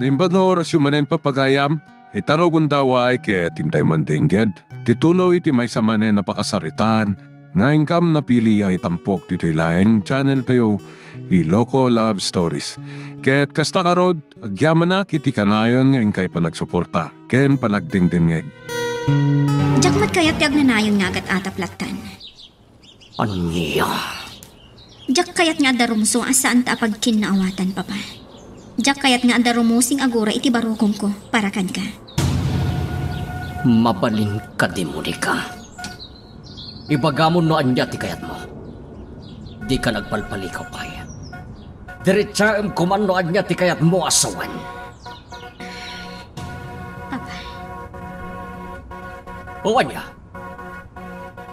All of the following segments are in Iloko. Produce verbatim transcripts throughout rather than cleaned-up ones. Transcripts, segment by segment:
Naimbag nga orasyo manen, Papa gayam, ita rugonda, ket intay mandengngeg ti tuloy iti maysa manen a pakasaritaan nga inkam napili a itampok ditoy laeng channel tayo, Ilocos Love Stories. Ket kasta ngarud, agyamanak iti kanayon nga inkay panagsuporta ken panagdengdengngeg. Diak met kayat ti agnanayon nga agat-atap lattan. Ania? Diak kayat nga adda rummuso a saanta a pagkinnaawatan, Papa. Diak kayat nga adda rummusing agura iti barukongko para kenka. Mabalin kadi, Monica. Ibagamon no ania ti kayatmo. Dika nagpalpalikaw pay. Diretsaem koman no ania ti kayatmo a sawen. Papa. O ania?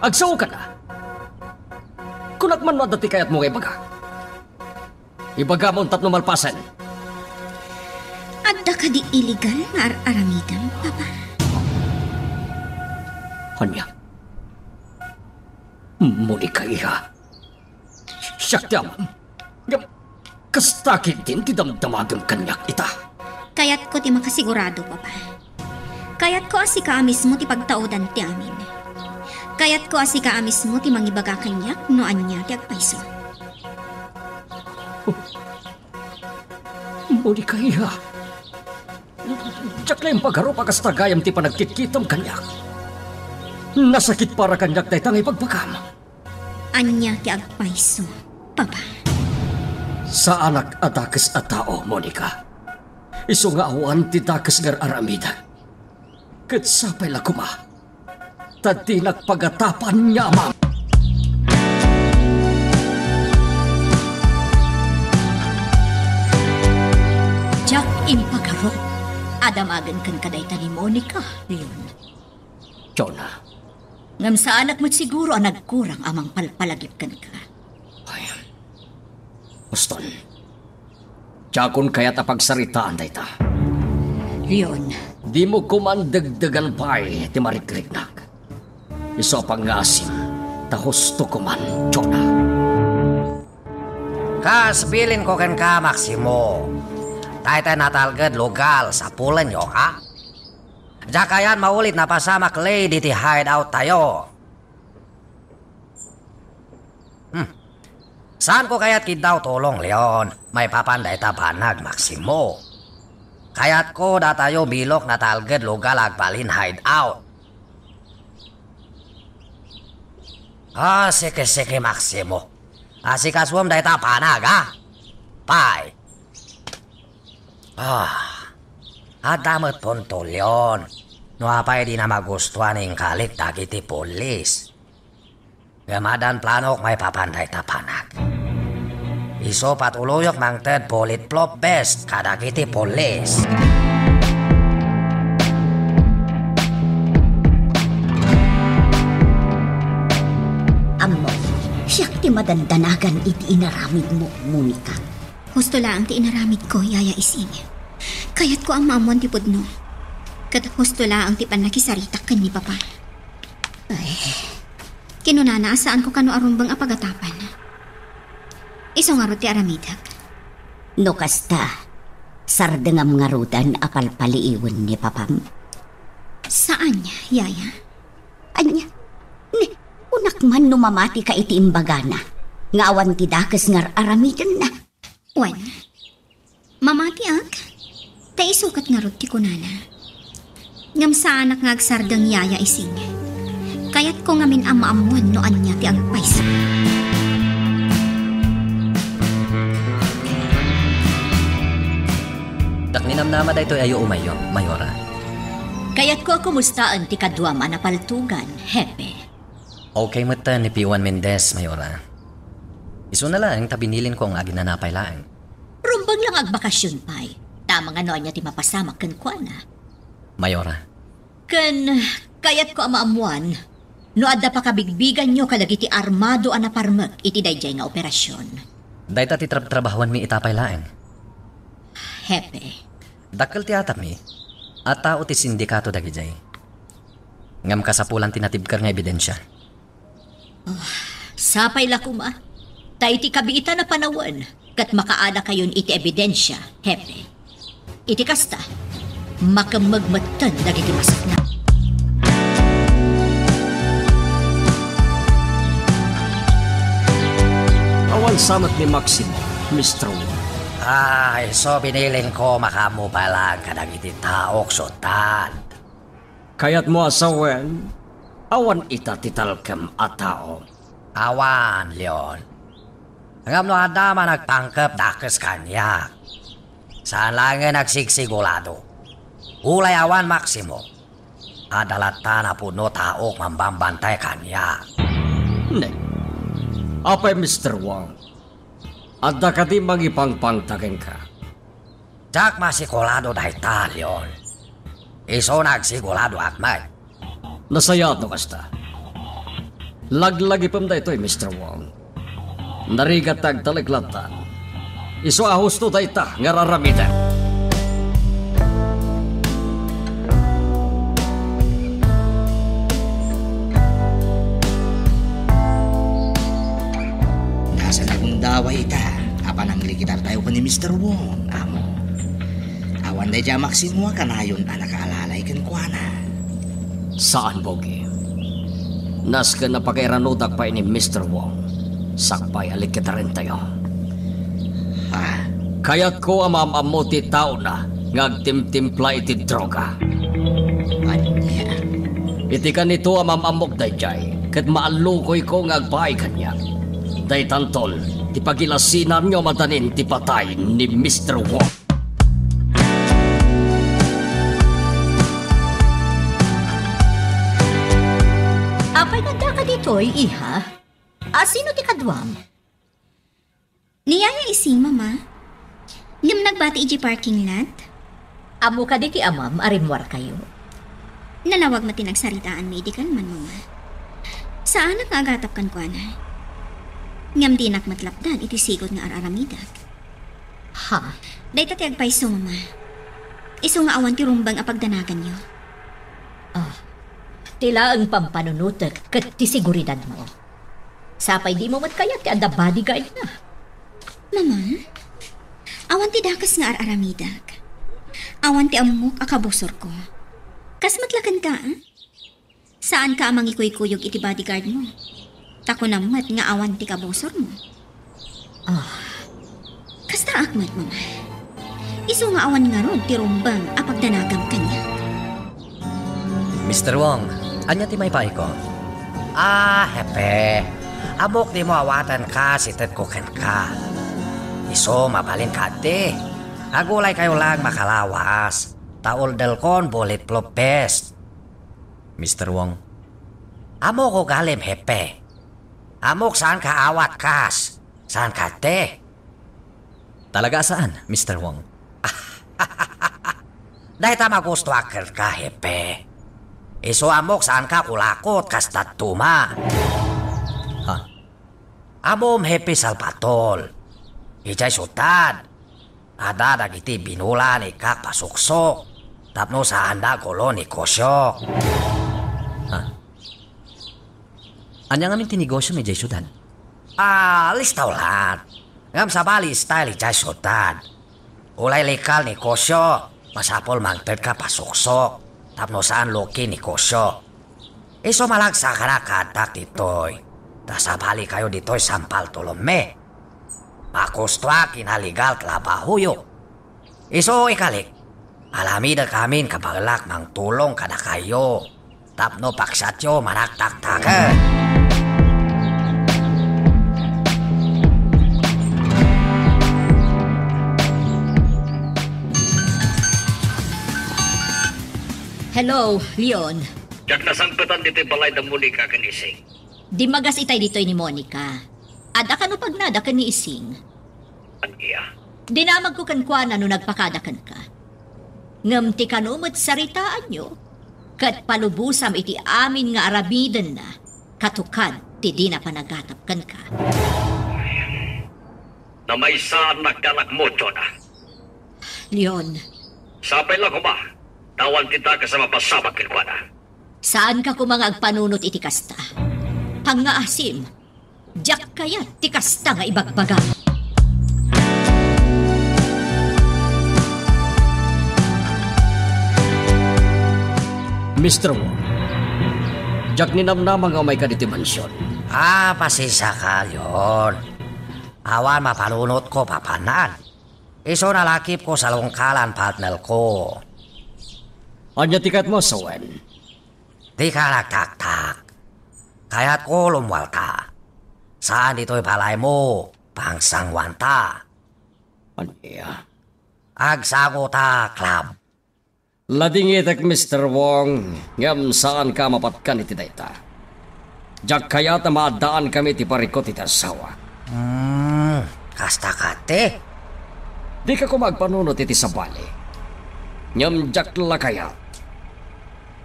Agsaokan a? Kunak man no adda ti kayatmo nga ibaga. Ibagamon tapno malpasen. Adda kadi illegal nga ar-aramidem, Papa? Ania? Monica, iha. Siak ti amam. Ngem, kasta ketdin ti damdamagem kaniak ita. Kayatko ti makasigurado, Papa. Kayatko a sika a mismo ti pagtaodan ti amin. Kayatko a sika a mismo ti mangibaga kaniak no ania ti agpayso. Monica, iha. Diak la impagarup a kasta gayam ti panagkitkitam kaniak. Nasakit para kaniak dayta nga ibagbagam. Ania ti agpayso, Papa? Saanak a dakes a tao, Monica. Isu nga awan ti dakes nga ar-aramidek. Ket sapay la koma ta dinak pagatapan nga amam. Diak impagarup a damagen kenka dayta ni Monica, Leon. Jonah. Ngem saanak met siguro a nagkurang a mangpalpalagip kenka. Ay, Houston. Diakon kayat a pagsaritaan dayta. Leon. Dimo koman degdegan pay ti marikriknak. Isu a pangngaasim, ta husto koman, Jonah. Kas bilinko kenka, Maximo, dayta natalged lugal, sapulenyo, a? Diak kayat maulit napasamak lay diti hideout tayo. Hmm. Saanko kayat kiddaw tulong, Leon, maipapan dayta banag, Maximo. Kayatko datayo bilok natalged lugal agbalin hideout. Ah, sige, sige, Maximo. Asikasuem dayta banag, a? Pay. Ah, adda met punto, Leon. No apay dina magustuan, inkalik dagiti pulis. Ngem addan planok maipapan dayta banag. Isu patuloyek mangted bulletproof vest kadagiti pulis. Ammom, siak ti madandanagan iti inaramidmo, Monica. Husto laeng ti inaramidko, Yaya Ising. Kayatko a maammoan ti pudno. Ket husto laeng ti pannakisaritak ken ni Papa. Ay, kinunana a saanko kano a rumbeng a pagatapan. Isu ngarud ti aramidek. No kasta, sardengam ngaruden a palpaliiwen ni Papam? Saan, Yaya. Ania? Ni, kunak man no mamatika iti imbagana nga awan ti dakes nga ar-aramidenna. Wen, mamatiak, ta isu ket ngarud ti kunana. Ngem saanak nga agsardeng, Yaya Ising. Kayatko ngamin a maammoan no ania ti agpayso. Dakninamnama daytoy a yuumayyo, Mayora. Kayatko a kumustaen ti kaduam a napaltugan, Hepe. Okay met ni Piwan Mendez, Mayora. Isuna laeng ta binilinko nga aginana pay laeng. Rumbeng la nga agbakasion pay. Tama nga no ania ti mapasamak kenkuana. Mayora. Ken kayatko a maammoan no adda pakabigbiganyo kadagiti armado a naparmek iti daydiay nga operasion. Dayta ti trabtrabahuanmi ita pay laeng. Hepe. Dakkel ti atapmi a tao ti sindikato dagidiay. Ngem kasapulan ti natibker nga ebidensia. Oh, sapay la koma. Ta iti kabiitan a panawen, ket makaadakayon iti ebidensia, Hepe. Iti kasta, makemmeg metten dagiti masaknap. Awan sa met ni Maximo, Mister Wong. Ah, isu binilinko makaammo pay laeng kadagiti taok, Sutad. Kayatmo a sawen, awan ita ti talkem a tao? Awan, Leon. Ngem no adda man agpangkep dakes kaniak, saan laengen agsigsigurado. Ulay awan Maximo, adda latta napudno taok mambambantay kaniak. Ne, apay, Mister Wong? Adda kadi mangipangpangta kenka? Diak masigurado dayta, Leon. Isuna agsiguradoak met. Nasayaat no kasta. Laglagipem daytoy, Mister Wong. Narigat ta agtalek latta. Isu a husto dayta nga ar-aramidek. Nasa nagundaway ita a pananglikitartayo ken ni Mister Wong, amo. Awan daydiay a Maximo a kanayon a nakaalalay kenkuana. Saan, Bogi. Nasken a pakairanudak pay ni Mister Wong sakbay a likitarentayo. Ha? Kayatko a maam-ammo ti taona nga agtimtimpla iti droga. Ania? Iti kanito a maam-ammok daydiay, ket maallukoyko nga agpaay kaniak. Daytanton ti pagilasinanyo a madanin ti patay ni Mister Wong. Apay nga addaka ditoy, iha? A, sino ti kaduam? Ni Yaya Ising, Mama. Ngem nagbati idiay parking lot. Ammo kadi ti amam a rimmuarkayo? Nalawag met ti nagsaritaanmi idi kalman, Mama. Saanak nga agatap kenkuana. Ngem dinak met lapdan iti sigud nga ar-aramidek. Ha? Dayta ti agpayso, Mama. Isu nga awan ti rumbeng a pagdanaganyo. Ah, ti laeng pampanunotek ket ti seguridadmo. Sapay dimo met kayat ti adda bodyguard na. Mama, awan ti dakes nga ar-aramidek. Awan ti ammok a kabusorko. Kas met la kenka, a? Saanka a mangikuykuyog iti bodyguardmo. Ta kunam met nga awan ti kabusormo. Ah. Kastaak met, Mama. Isu nga awan ngarud ti rumbeng a pagdanagam kaniak. Mister Wong, ania ti maipaayko? Ah, Hepe. Ammok dimo awaten kas itedko kenka. Isu, mabalin kadi. Agulaykayo laeng makalawas. Ta uldelkon bulletproof vest. Mister Wong. Ammok ugalim, Hepe. Ammok saanka awat kas. Saanka te? Talaga a saan, Mister Wong. Dayta magustoak kenka, Hepe. Isu ammok saanka kulakot kas dadduma. Ha? Ammom, Hepe Salvatore. Idiay siudad, adda dagiti binulan ikka pasuksok tapno saanda gulo negosio. Ha? Ania ngamin ti negosiom idiay siudad? Ah, listawlat. Ngem sabali style idiay siudad. Ulay legal negosio, masapul mangtedka pasuksok tapno saan lucky negosio. Isu malagsa kanak nga addak ditoy. Ta sabalikayo ditoy San Bartolome. Magustoak iti nalegal trabahoyo. Isu ikalik, aramidek amin kabaelak mangtulong kadakayo tapno paksiatyo managtaktaket. Hello, Leon. Diak nasangpetan ditoy balay da Monica ken Ising. Dimmagas itay ditoy ni Monica. Adda kano pagnada ken ni Ising? Ania? Dinamagko kenkuana no nagpakada kenka. Ngem ti kano met saritaanyo, ket palubosam iti amin nga aramidenna, katukad ti dina panagatap kenka. Namaysaannak ti anak mo, Jonah. Leon. Sapay la koma, ta awan ti dakes a mapasabak kenkuana. Saanka koma nga agpanunot iti kasta. Pangngaasim, diak kayat ti kasta nga ibagbaga. Mister Wong, diak ninamnama nga umayka ditoy mansion. Ah, pasensiaka, Leon. Awan mapanunotko papanan. Isu nalakipko salungkalan, partnerko. Ania ti kayatmo a sawen? Dika nagtaktak. Kayatko lummuarta. Saan ditoy balaymo, pangsangoanta. Ania? Agsangota, Club. Ladingitek, Mister Wong, ngem saanka a mapatkan iti dayta. Diak kayat a maaddaankami ti parikut iti asawa. Hmm, kasta kadi? Dika koma agpanunot iti sabali. Ngem diak la kayat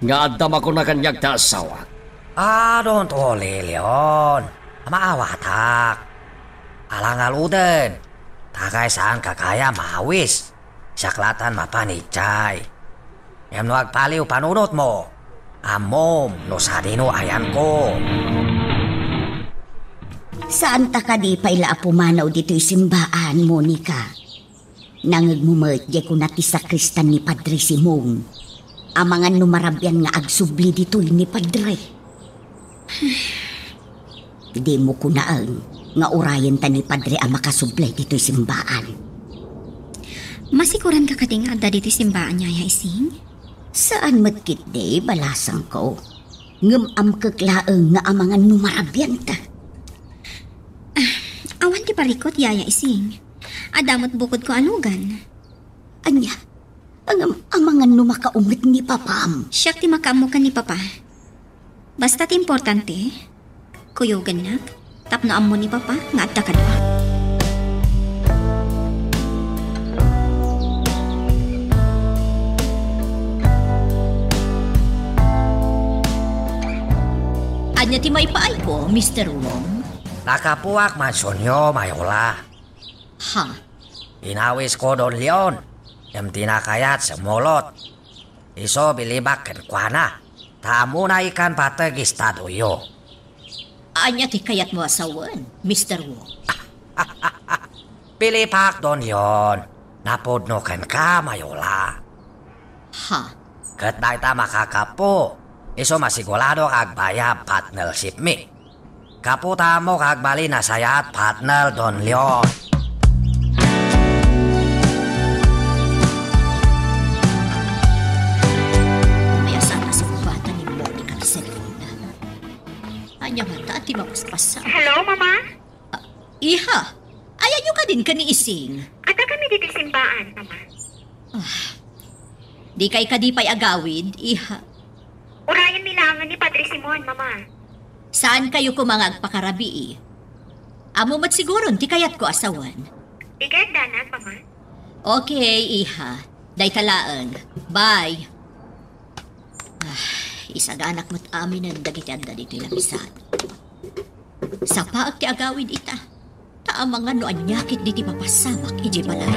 nga adda makuna kaniak ti asawak. Ah, don't worry, Leon. Maawatak. Ala ngaruden. Takay saanka kaya maawis. Siak latan mapan idiay. Ngem no agpaliw panunotmo, ammom no sadino ayanko. Saanta kadi pay la a pumanaw ditoy simbaan, Monica? Nangngegmo met diay kuna ti sakristan ni Padre Simon. Amangan no marabian nga agsubli ditoy ni Padre. Dimo kunaen nga urayenta ni Padre a makasubli ditoy simbaan. Masiguranka kadi nga adda ditoy simbaan, Yaya Ising? Saan met ketdi, balasangko. Ngem amkek laeng nga amangan no marabianta. Ah, awan ti parikut, Yaya Ising. Adda met bukodko a lugan. Ania? Ngem amangan no makaunget ni papam? Siak ti makaammo ken ni papa. Basta ti importante, kuyogennak tapno ammo ni papa nga adda kano. Ania ti maipaayko, Mister Wong? Nakapuak mansionyo, Mayola. Ha? Inawisko, Don Leon, ngem dina kayat simmulot. Isu, bilibak kenkuana, ta ammona ikan pateg estadoyo. Ania ti kayatmo a sawen, Mister Wong? Bilibak, Don Leon, napudno kenka, Mayola. Ha? Ket dayta makakapo, isu masigurado nga agbayag partnership mi. Gapu ta ammok nga agbalin a sayaat, partner Don Leon. Mayat a sungbaten ni Monica ti cellphone-na. Ania ngata ti mapaspasa? Hello, Mama? Ah, iha, ayanyo kadin ken ni Ising? Adda kami ditoy simbaan, Mama. Ah, dikay kadi pay agawid, iha? Urayenmi laengen ni Padre Simon, Mama. Saankayo koma nga agpakarabii? Ammo met siguron ti kayatko a sawen. Dikay agdanag, Mama. Okay, iha. Dayta laeng. Bye. Ah, isaganak met aminen dagiti adda ditoy lamisaan. Sapaek ti agawid ita, ta amangan no ania ketdi ti mapasamak idiay balay.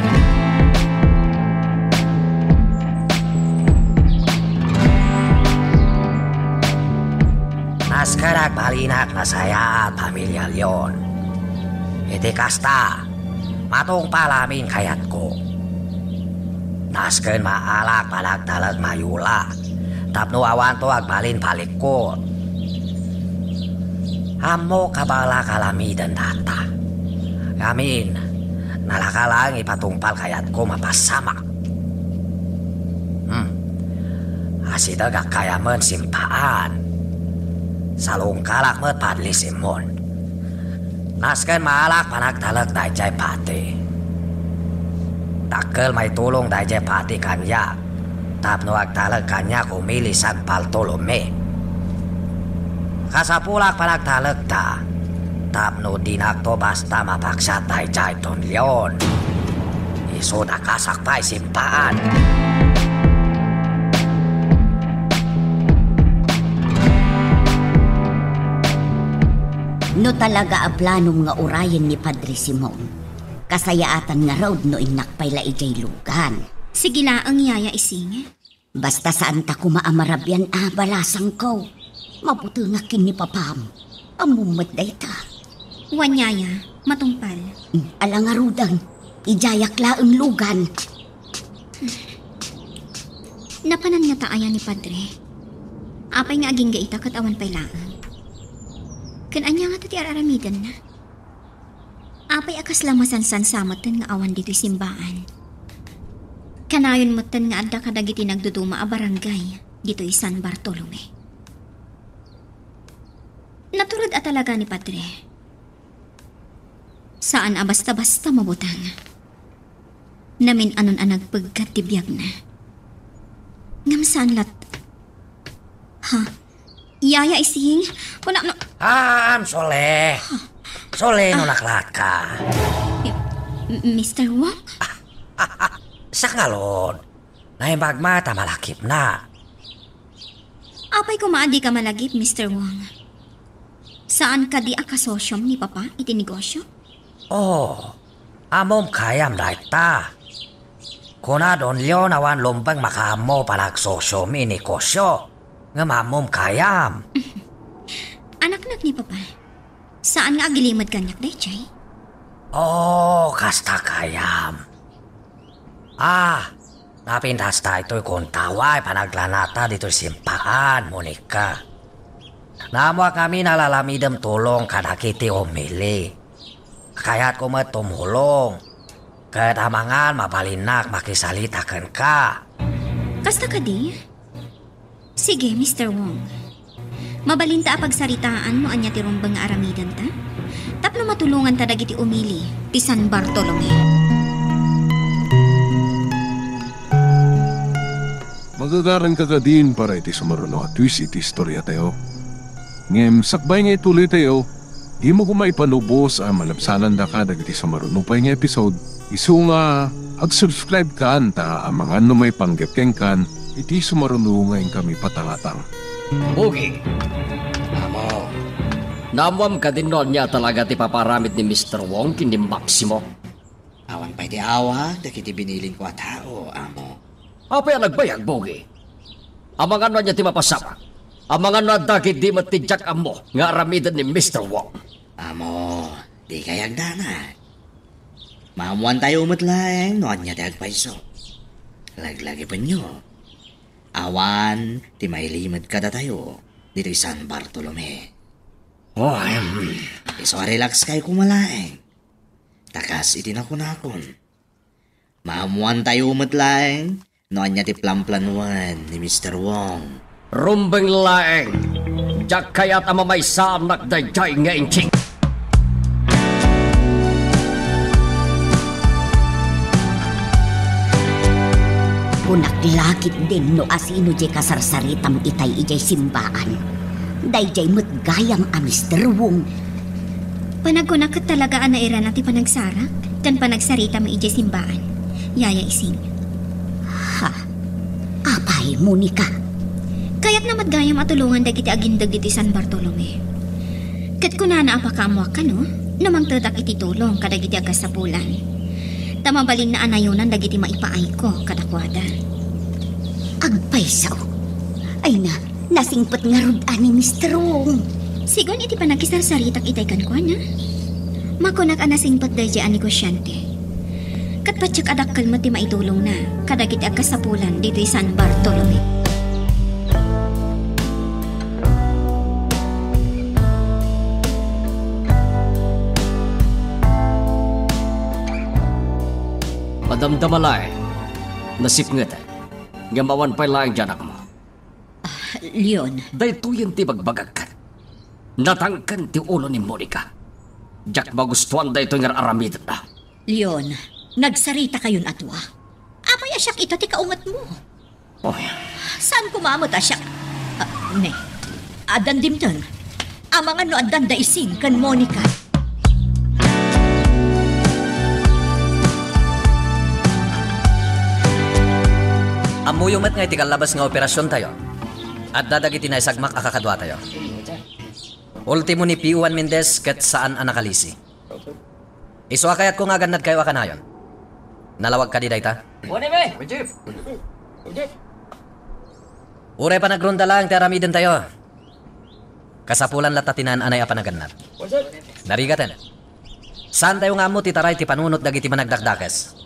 Nasken agbalinak a sayaat, Pamilia Leon. Iti kasta, matungpal amin kayatko. Nasken maalak panagtalek, Mayola, tapno awanto agbalin palikkut. Ammok a balak alamiden data. Ngamin, nalaka laeng ipatungpal kayatko mapasamak. Hmm. Asidegak kayamen simbaan. Salungkalak met, Padre Simon. Nasken maalak panagtalek daydiay pati. Dakkel maitulong daydiay pati kaniak tapno agtalek kaniak umili sagpaltulommi. Kasapulak panagtalekda tapno dinakto basta mapaksiat daydiay Don Leon. Isu dakasak pay simbaan. No talaga a planom nga urayen ni Padre Simon, kasayaatan ngarud no innak pay la idiay lugan. Sige laeng, Yaya Ising. Basta saanta koma a marabian a balasangko. Mabutengak ken ni papam. Ammom met dayta. Wen, Yaya, matungpal. Hmm, ala ngaruden. Idiayak laeng lugan. Napanan ngata aya ni Padre? Apay nga agingga ita ket awan pay laeng? Ken ania ngata ti ar-aramidenna? Apay a kasla masansansa metten nga awan ditoy simbaan? Kanayon metten nga adda kadagiti nagduduma a barangay ditoy San Bartolome. Natured a talaga ni Padre. Saan a basta-basta mabutang. Namin-anon a nagpeggat ti biagna. Ngem saan lat-, ha? Yaya Ising, kuna no. Ah, I'm Sole. Sole no naklaka. M-, Mister Wong? Sa ngalon, naimbag met a malakipna. Apay koma a dika malagip, Mister Wong? Saan kadi a kasosyom ni Papa iti negosyo? Oh, ammom kayam dayta. Kuna Don Leon awan lumbeng makaammo panagsosyomi ni Kosyo, ngem ammom kayam. Anaknak ni Papa. Saan nga agilimod kaniak dayjay? Oh, kasta kayam. Ah, napintas daytoy kuntawa a panaglanata ditoy simbaan, Monica. Naammoak ngamin a lalamidem tulong kadagiti umili. Kayatko met tumulong. Ket amangan mabalinnak makisalita kenka. Kasta kadi? Sige, Mister Wong. Mabalinta a pagsaritaan no ania ti rumbeng nga aramidenta tapno matulonganta dagiti umili ti San Bartolome. Magagaranka kadin para iti sumaruno a twist iti istoriatayo. Ngem sakbay nga ituloytayo, dimo koma ipalubos a malabsanandaka dagiti sumaruno pay nga episode. Isu nga ag-subscribe kan ta amangan no maipanggep kenkan iti sumaruno nga inkami patangatang. Bugi. Amo. Naammoam kadin no ania talaga ti papaaramid ni Mister Wong ken ni Maximo? Awan pay ti awag dagiti binilinko a tao, amo. Apay a nagbayag, Bugi? Amangan no ania ti mapasamak? Amangan no adda ketdi met ti diak ammo nga aramiden ni Mister Wong? Amo, dikay agdanag. Maammoantayo met laeng no ania ti agpayso. Laglagipenyo. Awan ti mailimed kadatayo ditoy San Bartolome. Oh, em. Isu a relax kay koma laeng. Ta kas iti nakunakon, maammoantayo met laeng no ania ti planplanuan ni Mister Wong. Rumbeng laeng, diak kayat a mamaysaannak daydiay nga inching. Kunak la ketdin no asino diay kasarsaritam itay idiay simbaan. Daydiay met gayam a Mister Wong. Panagkunak ket talaga a nairana ti panagsarak ken panagsaritam idiay simbaan, Yaya Ising. Ha? Apay, Monica? Kayatna met gayam a tulongan dagiti agindeg ditoy San Bartolome. Ket kunana a pakaammoak kano no mangtedak iti tulong kadagiti agkasapulan. Ta mabalinna a nayonan dagiti maipaayko kadakuada. Agpayso. Ay na, nasingpet ngarud a ni Mister Wong. Sigun iti panakisarsaritak itay kenkuana. Makunak a nasingpet daydiay a negosiante. Ket patiek a dakkel met ti maitulongna kadagiti agkasapulan ditoy San Bartolome. Madamdama laeng, nasipngetan, ngem awan pay laeng ti anakmo. Ah, Leon. Daytoyen ti ibagbagak ket natangken ti ulo ni Monica. Diak magustuan daytoy nga ar-aramidenna. Leon, nagsaritakayon a dua. Apay a siak ita ti kaungetmo? Oy. Saan koma met a siak? Ah, ne. Addan dimteng. Amangan no addan da Ising ken Monica. Ammoyo met nga iti kallabas nga operasiontayo, adda dagiti naisagmak a kakaduatayo. Ultimo ni P O Juan Mendez ket saan a nakalisi. Isu a kayatko nga agannadkayo a kanayon. Nalawag kadi dayta? Uray panagronda laeng ti aramidentayo. Kasapulan latta ti naan-anay a panagannad. Narigaten. Saantayo nga ammo ti taray ti panunot dagiti managdakdakes.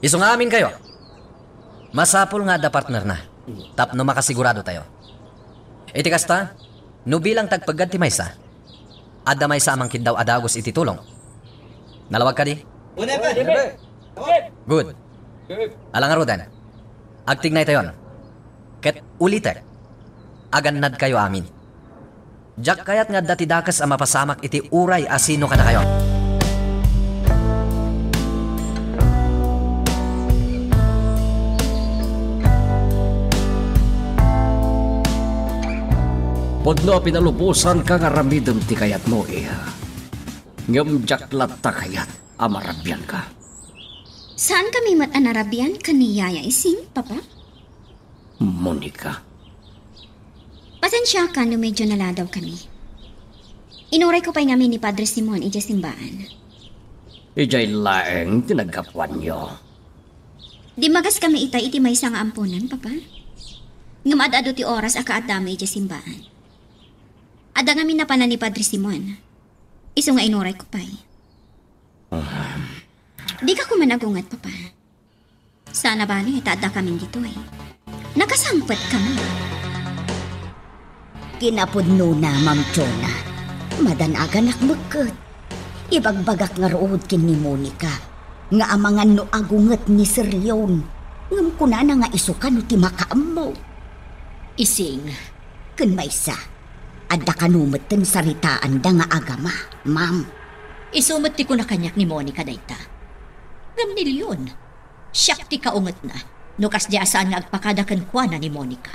Isu nga aminkayo, Masapul nga adda partnerna, tapno makasigurado tayo. Iti kasta, no bilang tagpeggad ti maysa, adda maysa a mangkiddaw a dagus iti tulong. Nalawag kadi? Good. Ala ngaruden, agtignaytayon. Ket ulitek, agannadkayo amin. Diak kayat nga adda ti dakes a mapasamak iti uray a sino kadakayo. Pudno a pinalubosanka nga aramidem ti kayatmo, iha. Ngem diak latta kayat a marabianka. Saan kami met a narabian ken ni Yaya Ising, Papa? Monica. Pasensiaka no medyo naladaw kami. Inuray ko pay ngamin ni Padre Simon idiay simbaan. Idiay laeng ti naggapuanyo. Dimmagas kami ita iti maysa nga amponan, Papa. Ngem ad-adu ti oras a kaaddami idiay simbaan. Adda ngamin napanan ni Padre Simon. Isu nga inuray ko pay. Dika koma agunget, Papa. Saan a bale ta adda kamin ditoy. Nakasangpet kami. Kinapudnona, Ma'am Jonah. Madanaganak met ket. Ibagbagak ngarud ken ni Monica nga amangan no agunget ni Sir Leon. Ngem kunana nga isu kano ti makaammo. Ising. Ken maysa, adda kano metten saritaanda nga agama, ma'am. Isu met ti kuna kaniak ni Monica dayta. Ngem ni Leon, siak ti kaungetna no kasdi a saan nga agpakada kenkuana ni Monica.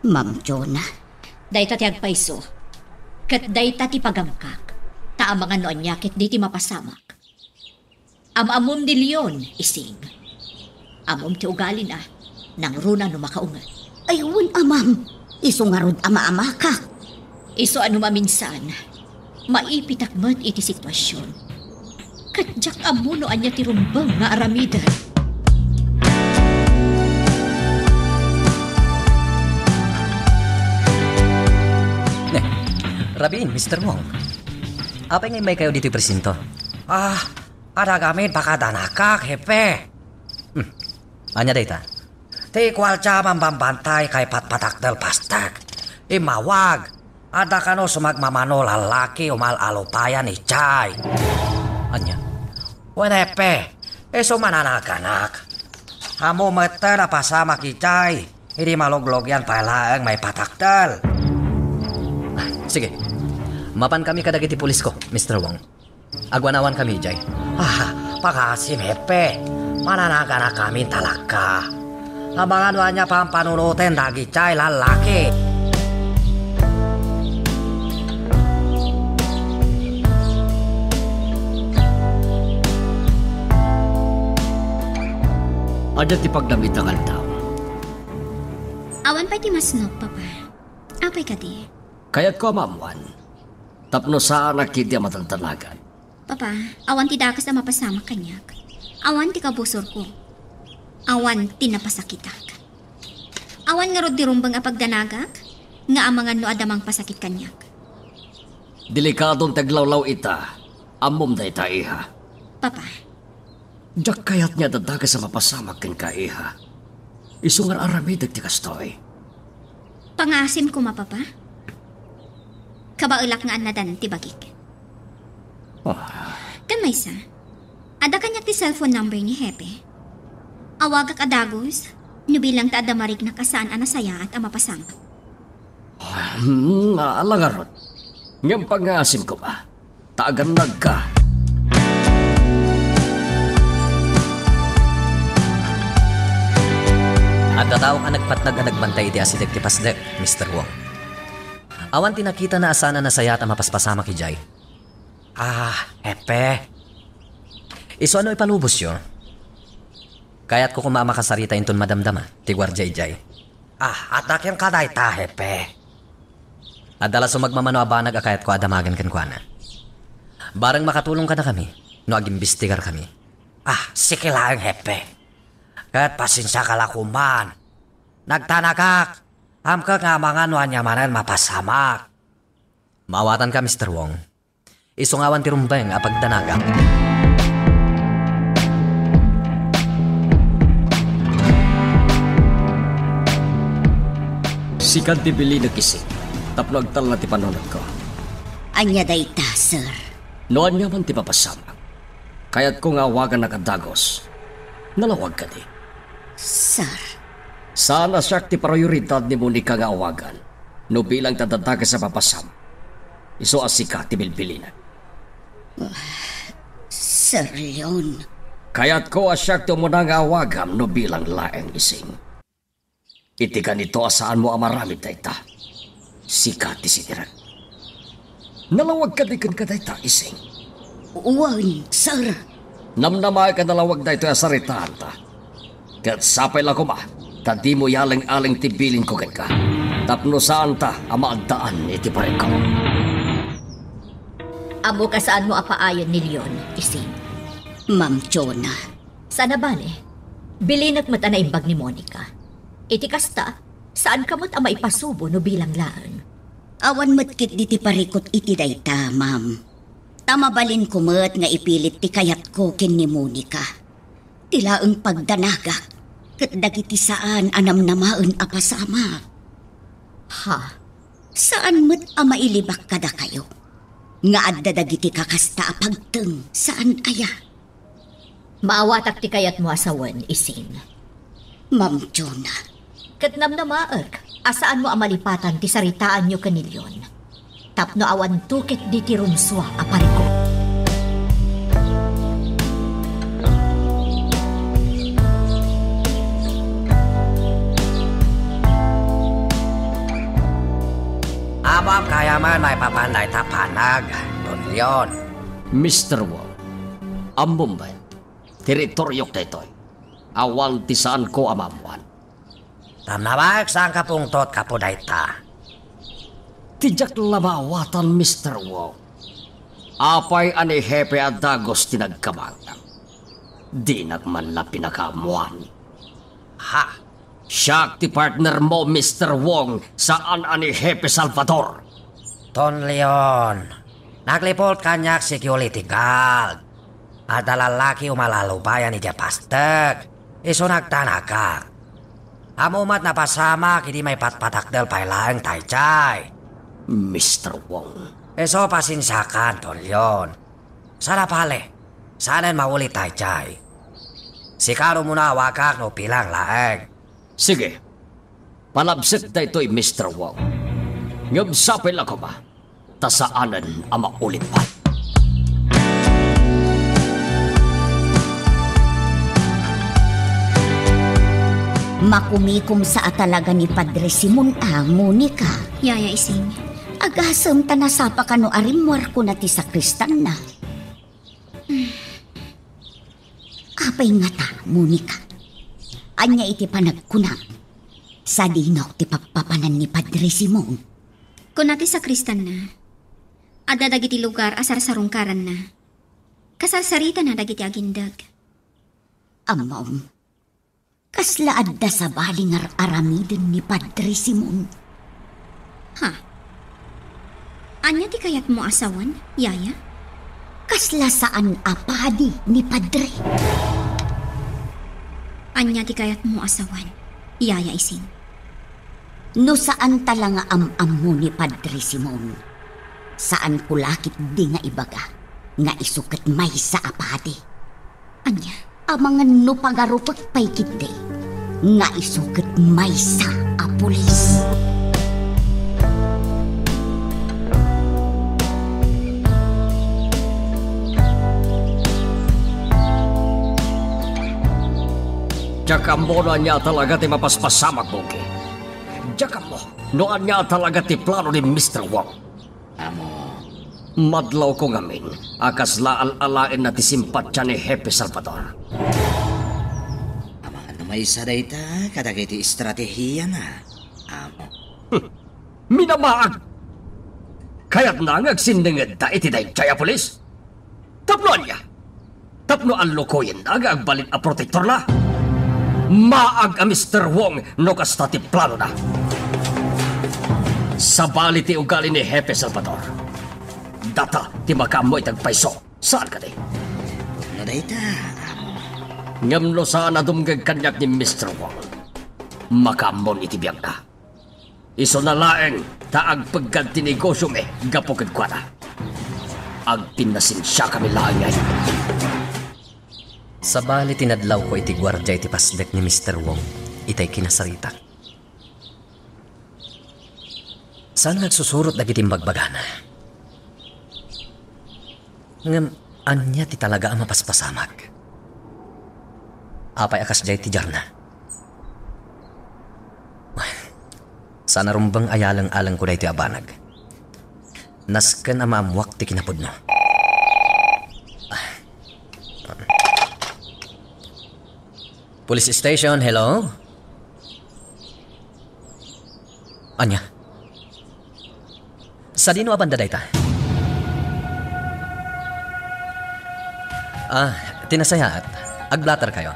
Ma'am Jonah. Dayta ti agpayso, ket dayta ti pagamkak, ta amangan no ania ketdi ti mapasamak. Am-ammom ni Leon, Ising. Ammom ti ugalina, nangruna no makaunget. Ay, wen a, ma'am. Isu ngarud a maamakak. Isu a no maminsan, maipitak met iti sitwasion. Ket diak ammo no ania ti rumbeng nga aramiden. Ne, rabiin, Mister Wong. Apay nga immaykayo ditoy presinto? Ah, adda ngamin pakadanakak, Hepe. Hmm. Ania dayta? Ti kuarta a mambambantay kay patpatakdel pastek. Immawag. Adda kano sumagmamano lallaki umal-alupayan idiay. Ania? Wen, Hepe, isu mananaganak. Ammo metten a pasamak idiay. Idi maluglugian pay laeng maipatakdel. Ah, sige. Mapan kami kadagiti pulisko, Mister Wong. Agwanawan kami idiay. Ah, pangngaasim, Hepe. Mananaganak kami talaga. Amangan no ania pampanunoten dagidiay lallaki. Adda ti pagdamit a ngaldaw. Awan pay ti masnop, Papa. Apay kadi? Kayatko a maammuan. Tapno saanak ketdi a madandanagak. Papa, awan ti dakes a mapasamak kaniak. Awan ti kabusorko. Awan ti napasakitak. Awan ngarud ti rumbeng a pagdanagak, nga amangan no adda mangpasakit kaniak. Delikadon ti aglawlaw ita. Ammom dayta, iha. Papa. Diak kayat nga adda dakes a mapasamak kenka, iha. Isu nga ar-aramidek ti kastoy. Pangngaasim koma, Papa. Kabaelak nga annadan ti bagik. Ah. Ken maysa, adda kaniak ti cellphone number ni Hepe. Awagak a dagus, no bilang ta adda mariknak a saan a nasayaat a mapasamak. Hmm, ala ngarud. Ngem pangngaasim koma, ta agannadka. Adda tao a nagpatnag a nagbantay iti asideg ti pasdek, Mister Wong. Awan ti nakitana a saan a nasayaat a mapaspasamak idiay. Ah, Hepe. Isu a no ipalubosyo, kayatko koma a makasarita inton madamdama ti guardia idiay. Ah, adda kenka dayta, Hepe. Adda la sumagmamano a banag a kayatko a damagen kenkuana. Bareng makatulong kadakami no agimbestigar kami. Ah, sige laeng, Hepe. Ket pasensiaka la koman. Nagdanagak. Amkek nga amangan no ania manen mapasamak. Maawatanka, Mister Wong. Isu nga awan ti rumbeng a pagdanagak. Sika ti bilinek, Ising, tapno agtalna ti panunotko. Ania dayta, sir? No ania man ti mapasamak, kayatko nga awagannak a dagos. Nalawag kadi? Sir. Saan a siak ti prioridad ni Monica nga awagan no bilang ti addadages a mapasamak. Isu a sika ti bilbilinek. Sir Leon. Kayatko a siak ti umuna nga awagam no bilang laeng, Ising. Iti ganito a saanmo a maramid dayta, sika ti sidirek. Nalawag kadi kenka dayta, Ising? Wen, sir. Namnamaek a nalawag daytoy a saritaanta. Ket sapay la koma ta dimo ialeng-aleng ti bilinko kenka, tapno saanta a maaddaan iti parikko. Ammok a saanmo a paayen ni Leon, Ising. Ma'am Jonah. Saan a bale, bilinek met a naimbag ni Monica. Iti kasta, saanka met a maipasubo no bilang laeng. Awan met ketdi ti parikut iti dayta, ma'am. Ta mabalinko met nga ipilit ti kayatko ken ni Monica. Ti laeng pagdanagak ket dagiti saan a namnamaen a pasamak. Ha? Saan met a mailibak kadakayo nga adda dagiti kakasta a pagteng, saan aya? Maawatak ti kayatmo a sawen, Ising. Ma'am Jonah. Ket namnamaek a saanmo a malipatan ti saritaanyo ken ni Leon, tapno awan tuket diti rumsua a parikut. Ammom, kayam a maipapan dayta a banag, Don Leon. Mister Wong, ammom met, teritoryok daytoy. Awan ti saanko a maammoan. Namnamaek, saanka pungtot gapu dayta. Ti diak la maawatan, Mister Wong. Apay a ni Hepe a dagos ti nagkamangam? Dinak man la pinakaammoan. Ha? Siak ti partnermo, Mister Wong, saan a ni Hepe Salvador. Don Leon, nagliput kaniak security guard. Adda lallaki umalalubayan idiay pastek. Isu nagtanagak. Ammom met napasamak idi maipatpatakder pay laeng daydiay. Mister Wong. Isu, pasensiakan, Don Leon. Saan a bale, saanen maulit daydiay. Sika umuna a awagak no bilang laeng. Sige. Palabsek daytoy, Mister Wong. Ngem sapay la koma ta saanen a maulit pay. Makumikomsa a talaga ni Padre Simon a, Monica. Yaya Ising. Agasem ta nasapaka no arimmuarkona ti sakristanna. Apay ngata, Monica? Ania iti panagkunam? Sadino ti pappapanan ni Padre Simon? Kuna ti sakristanna, adda dagiti lugar a sarsarungkaranna. Kasarsaritana dagiti agindeg. Ammom, kasla adda sabali nga ar-aramiden ni Padre Simon. Ha? Ania ti kayatmo a sawen, Yaya? Kasla saan a padi ni Padre. Ania ti kayatmo a sawen, Yaya Ising? No saan ta la nga am-ammo ni Padre Simon, saanko la ketdi nga ibaga nga isu ket maysa a padi. Ania? Amangan no pagarupek pay ketdi nga isu ket maysa a pulis. Diak ammo no ania talaga ti mapaspasamak, Monica. Diak ammo no ania talaga ti plano ni Mister Wong. Amo. Madlawko ngamin a kasla al-alaenna ti simpatian ni Hepe Salvador. Amangan no maysa dayta kadagiti estratehiana. Amo. Hmm. Minamaag! Kayatna nga agsinningedda iti daydiay a pulis? Tapno ania? Tapno allukoyenna nga agbalin a protektorna? Maag a Mister Wong no kasta ti planona. Sabali ti ugali ni Hepe Salvador. Data ti makaammo iti agpayso. Saan kadi? No dayta, amo. Ngem no saan a dumngeg kaniak ni Mister Wong, makaammon iti biagna. Isuna laeng ta agpeggad ti negosyomi gapu kenkuana. Agpinnasensiakami laeng ngay. Sabali, tinadlawko iti guardia iti pasdek ni Mister Wong itay kinasaritak. Saan nga agsusurot dagiti imbagbagana? Ngem ania ti talaga a mapaspasamak? Apay a kasdiay ti diarna? Saan a rumbeng a yaleng-alengko daytoy a banag. Nasken a maammoak ti kinapudno. Police station, hello? Ania? Sadino a banda dayta? Ah, ti nasayaat, agblatter kayo.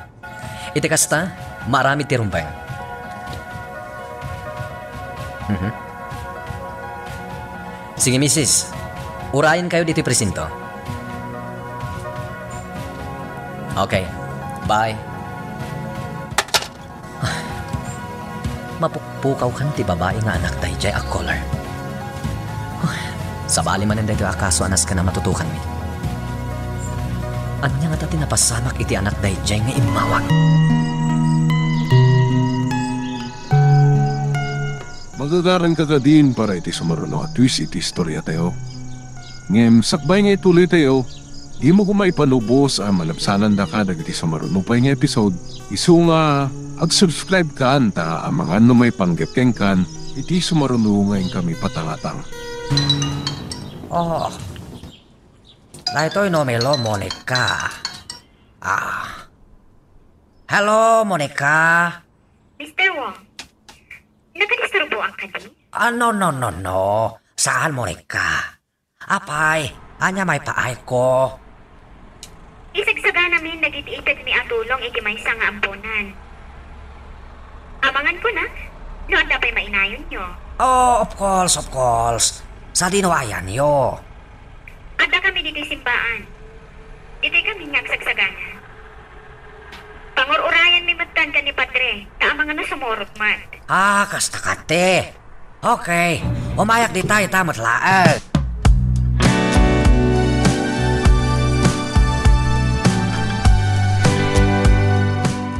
Iti kasta, maaramid ti rumbeng. Mhm. Sige, misis. Urayen kayo ditoy presinto. Okay. Bye. Mapukpukaw kan ti babai nga anak daydiay a caller. Sabali manen daytoy a kaso a nasken a matutukanmi. Ania ngata ti napasamak iti anak daydiay nga immawag? Magagaranka kadin para iti sumaruno a twist iti istoriatayo. Ngem sakbay nga ituloytayo, dimo koma ipalubos a malabsanandaka dagiti sumaruno pay nga episode, isu nga ag-subscribe kan ta amangan no maipanggep kenkan iti sumaruno nga inkami patangatang. Oh, daytoy no Melo, Monica. Ah. Hello, Monica. Mister Wong, nakadisturboan kadi? Ah, no, no, no, no. Saan, Monica? Apay, ania maipaayko? Isagsaganamin dagiti itedmi a tulong iti maysa nga amponan. Amangan ko na, no adda pay mainayonyo. Oh, of course, of course. Sadino ayanyo? Adda kami ditoy simbaan. Ditoy kami nga agsagsagana. Pangur-urayanmi metten ken ni Padre, ta amangan no sumurot met. Ah, kasta kadi. Okay, umayak dita ita met laeng.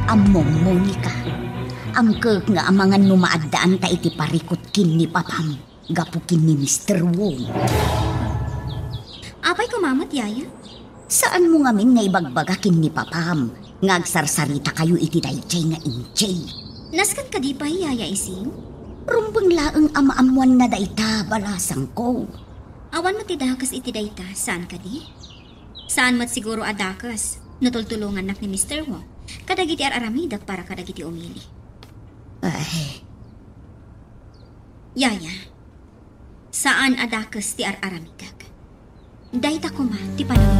Ammom, Monica, angkek nga amangan no maaddaanta iti parikut ken ni papam gapu ken ni Mister Wong. Apay koma met, Yaya? Saanmo ngamin nga ibagbaga ken ni papam nga agsarsarita kayo iti daydiay nga injay? Nasken kadi pay, Yaya Ising? Rumbeng laeng a maammoanna dayta, balasangko. Awan met ti dakes iti dayta, saan kadi? Saan met siguro a dakes no tultulongannak ni Mister Wong kadagiti ar-aramidek para kadagiti umili. Ay. Yaya, saan a dakes ti ar-aramidek. Dayta koma ti panangan.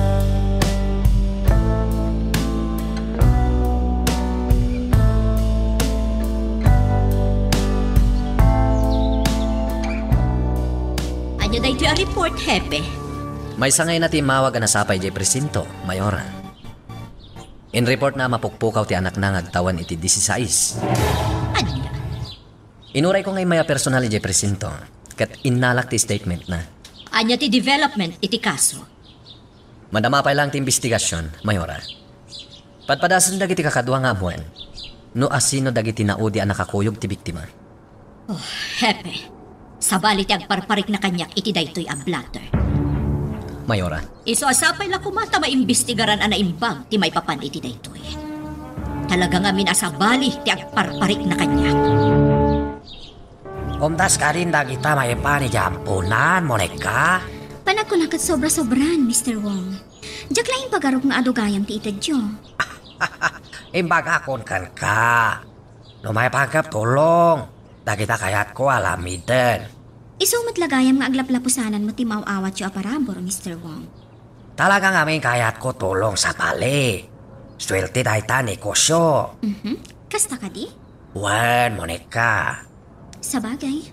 Ania daytoy a report, Hepe? Maysa nga ina ti immawag a nasapa idiay presinto, Mayora. Inreportna a mapukpukaw ti anakna nga agtawen iti disisais. Ania? Inurayko nga immay a personal idiay presinto, ket innalak ti statementna. Ania ti development iti kaso? Madama pay laeng ti imbestigasion, Mayora. Padpadasen dagiti kakadua nga ammoen no asino dagiti naudi a nakakuyog ti biktima. Oh, Hepe, sabali ti agparparikna kaniak iti daytoy a blotter. Mayora. Isu a sapay la koma ta maimbestigaran a naimbag ti maipapan iti daytoy. Talaga ngamin a sabali ti agparparikna kaniak. Umdas kadin dagita maipan idiay amponan, Monica? Panagkuna ket sobra-sobran, Mister Wong. Diak la impagarok nga adu gayam ti itedyo. Imbagakon kenka. No maipanggep tulong, dagita kayatko aramiden. Isu met la gayam nga aglaplapusananmo ti maaw-awatyo a parabur, Mister Wong. Talaga ngamin kayatko tulong, sabali. Suerte dayta a negosyo. Mhm. Kasta kadi? Wen, Monica. Sabagay.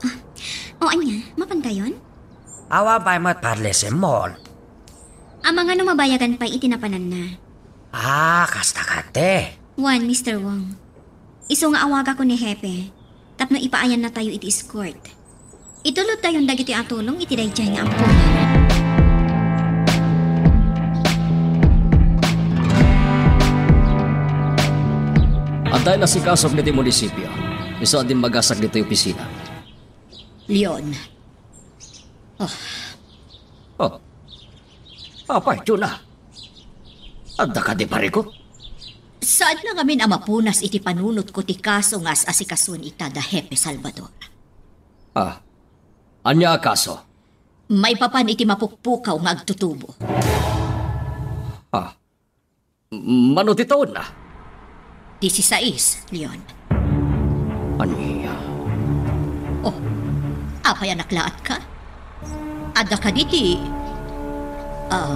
Ah, o ania, mapantayon? Awan pay met padlisimmon. Amangan no mabayagan pay iti napananna. Ah, kasta kadi. Wen, Mister Wong. Isu nga awagakon ni Hepe. tapno ipaayannatayo iti escort. Itulodtayon dagitoy a tulong iti daydiay nga ampunan. Adda nasikasok ditoy munisipio. Isu a dimmagasak ditoy opisina. Leon. Oh. Oh. Apay, Juna? Adda kadi parikut? Saanna ngamin a mapunas iti panunotko ti kaso nga as-asikasuen ita da Hepe Salvador. Ah, ania a kaso? Maipapan iti mapukpukaw nga agtutubo. Ah, mano ti taonna? Disisais, Leon. Ania? Oh, apay a naklaatka? Adda kadi ti, ah,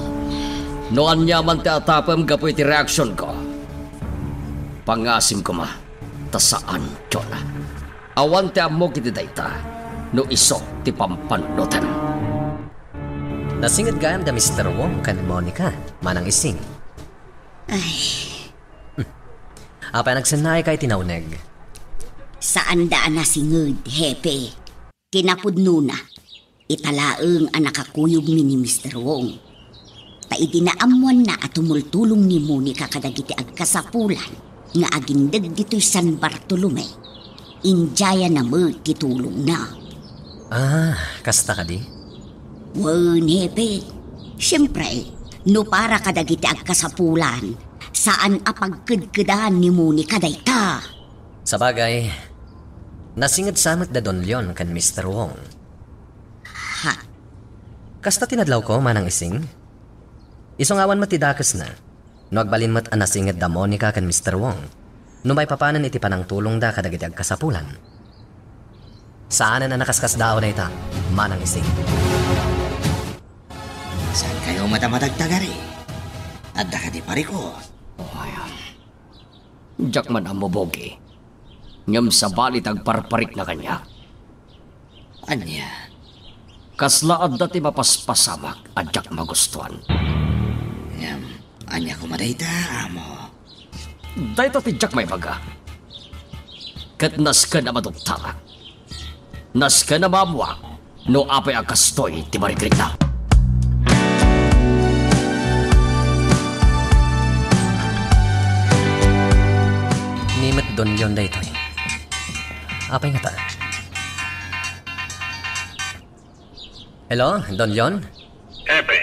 No ania man ti atapem gapu iti reaksionko, pangasim koma, ta saan, Jona. Awan ti ammok iti dayta, no isu ti pampanunotem. Nasinged gayam da Mister Wong ken Monica, Manang Ising. Ay. Apay a nagsennaayka iti nauneg? Saanda a nasinged, Hepe. Kinapudnona, ita laeng a nakakuyogmi ni Mister Wong. Ta idi naammoanna a tumultulong ni Monica kadagiti agkasapulan nga agindeg ditoy San Bartolome, indiayanna met ti tulongna. Ah, kasta kadi? Wen, Hepe. Siempre, no para kadagiti agkasapulan, saan a pagkedkedan ni Monica dayta. Sabagay, nasinged sa met da Don Leon ken Mister Wong. Ha? Kasta ti nadlawko, Manang Ising. Isu nga awan met ti dakesna, no agbalin met a nasinged da Monica ken Mister Wong, no maipapanen iti panangtulongda kadagiti agkasapulan. Saanen a nakaskasdaaw dayta, Manang Ising. Saankayo met a matagtagari? Adda kadi parikut? Oh, ay, ah. Diak man ammo, Bogi. Ngem sabali ti agparparikna kaniak. Ania? Kasla adda ti mapaspasamak a diak magustuan. Ngem, ania koma dayta, amo? Dayta ti diak maibaga. Ket nasken a maduktaak. Nasken a maammoak no apay a kastoy ti marikrikna. Ni met Don Leon daytoy. Apay ngata? Hello, Don Leon? Hepe,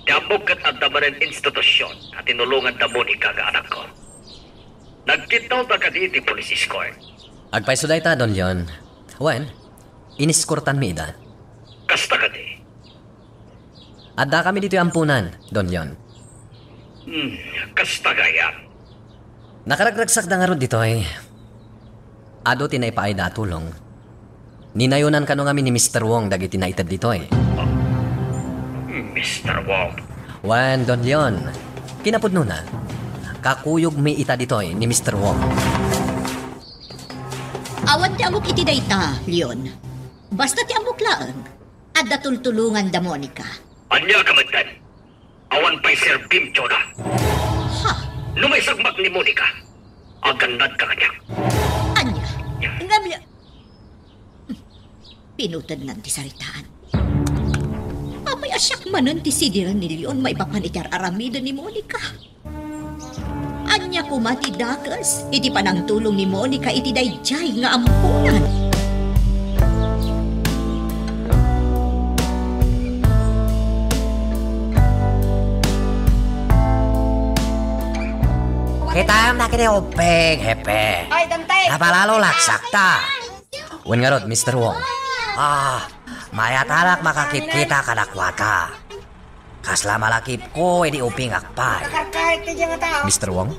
ti ammok ket adda manen institusion a tinulongan da Monica nga anakko. Nagkidnawda kadi iti police escort. Agpayso dayta, Don Leon. Wen, ineskortanmi ida. Kasta kadi? Addakami ditoy ampunan, Don Leon. Hmm, kasta gayam. Nakaragragsakda ngarud ditoy. Adu ti naipaayda a tulong. Ninayonan kano ngamin ni Mister Wong dagiti naited ditoy. Mister Wong? Wen, Don Leon. Kinapudnona, kakuyogmi ita ditoy ni Mister Wong. Awan ti ammok iti dayta, Leon. Basta ti ammok laeng, adda tultulongan da Monica. Ania ka metten? Awan pay serbim, Jona. Ha? No maisagmak ni Monica, agannadka kaniak. Ania? Ngem ya-, pinutednan ti saritaan. Apay a siak manen ti sidiren ni Leon maipapan iti ar-aramiden ni Monica? Ania koma ti dakes iti panangtulong ni Monica iti daydiay nga ampunan? Kitam na kini ubbing, Hepe. Ay, Dante! Napalalo laksakta. Wen ngarud, Mister Wong. Ah, mayat a makakit-kita kadakuada. Kasla malakipko idi ubbingak pay. Mister Wong?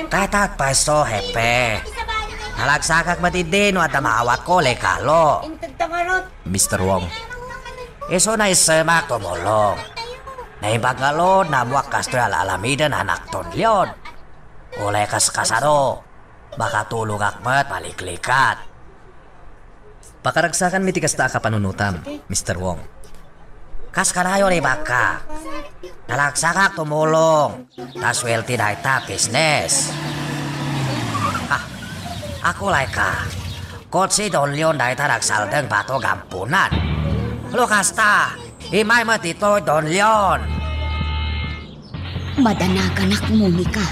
Dayta agpayso, Hepe. Nalagsakak met idi no adda maawatko, lekalo. Mister Wong. Isu naissemak tumulong. Naimbag ngarud, naammoak kastoy a la-alamiden anakton, Leon. Uray kaskasano, makatulongak met maliklikat. Pakaragsakanmi ti kasta a kapanunotam, Mister Wong. Kas kanayon, ibagka. Nalagsakak tumulong. Ta suerte dayta business. Ah, akulayka. Ket si Don Leon dayta nagsaldeng bato gaammonan. No kasta, immay met ditoy, Don Leon. Madanaganak, Monica.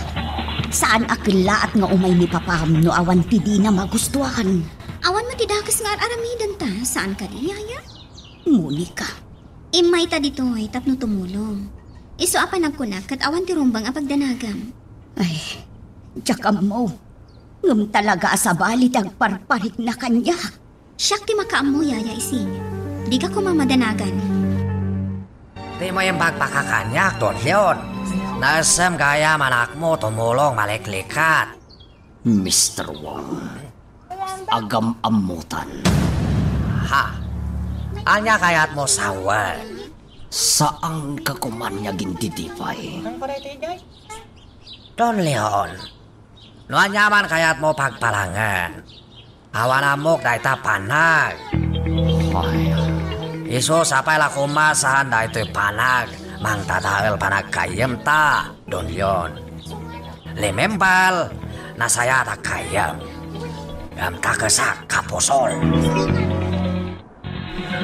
Saan a kellaat nga umay ni papam no awan ti dina magustuan. Awan met ti dakes nga ar-aramidenta, saan kadi, Yaya? Monica. Immayta ditoy tapno tumulong. Isu a panagkunak ket awan ti rumbeng a pagdanagam. Ay, diak ammo. Ngem talaga a sabali ti agparparikna kaniak. Siak ti makaammo, Yaya Ising. Dika koma madanagan. Dimo imbagbaga kaniak, Don Leon. Naessem gayam a anakmo tumulong maliklikat. Mister Wong, agam-ammotan. Ha? Ania kayatmo sawen? Saanka koma nga agindidipay. Don Leon, no ania man kayatmo pagpalangen, awan ammok dayta panag. Ay. Isu sapay la koma saan daytoy panag, mangdadael panaggayyemta, Don Leon. Remember, nasayaat a gayyem. Ngem dakesak a pusol.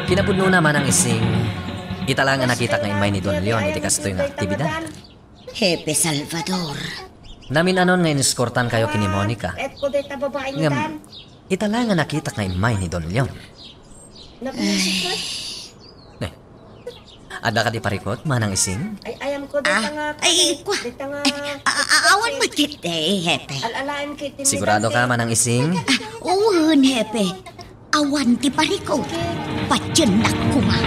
Kinapudnona, Manang Ising, ita la nga nakitak nga immay ni Don Leon iti kastoy nga aktibidad. Hepe Salvador. Namin-anon nga ineskortankayo ken ni Monica. Ngem, ita la nga nakitak nga immay ni Don Leon. Eh. Adda kadi parikut, Manang Ising? Ah, ay, kua. Ay, a-, a-, awan met ket, eh, Hepe. Sigurado ka, Manang Ising? Ah, wen, Hepe. Awan ti parikut. Patiennak koma.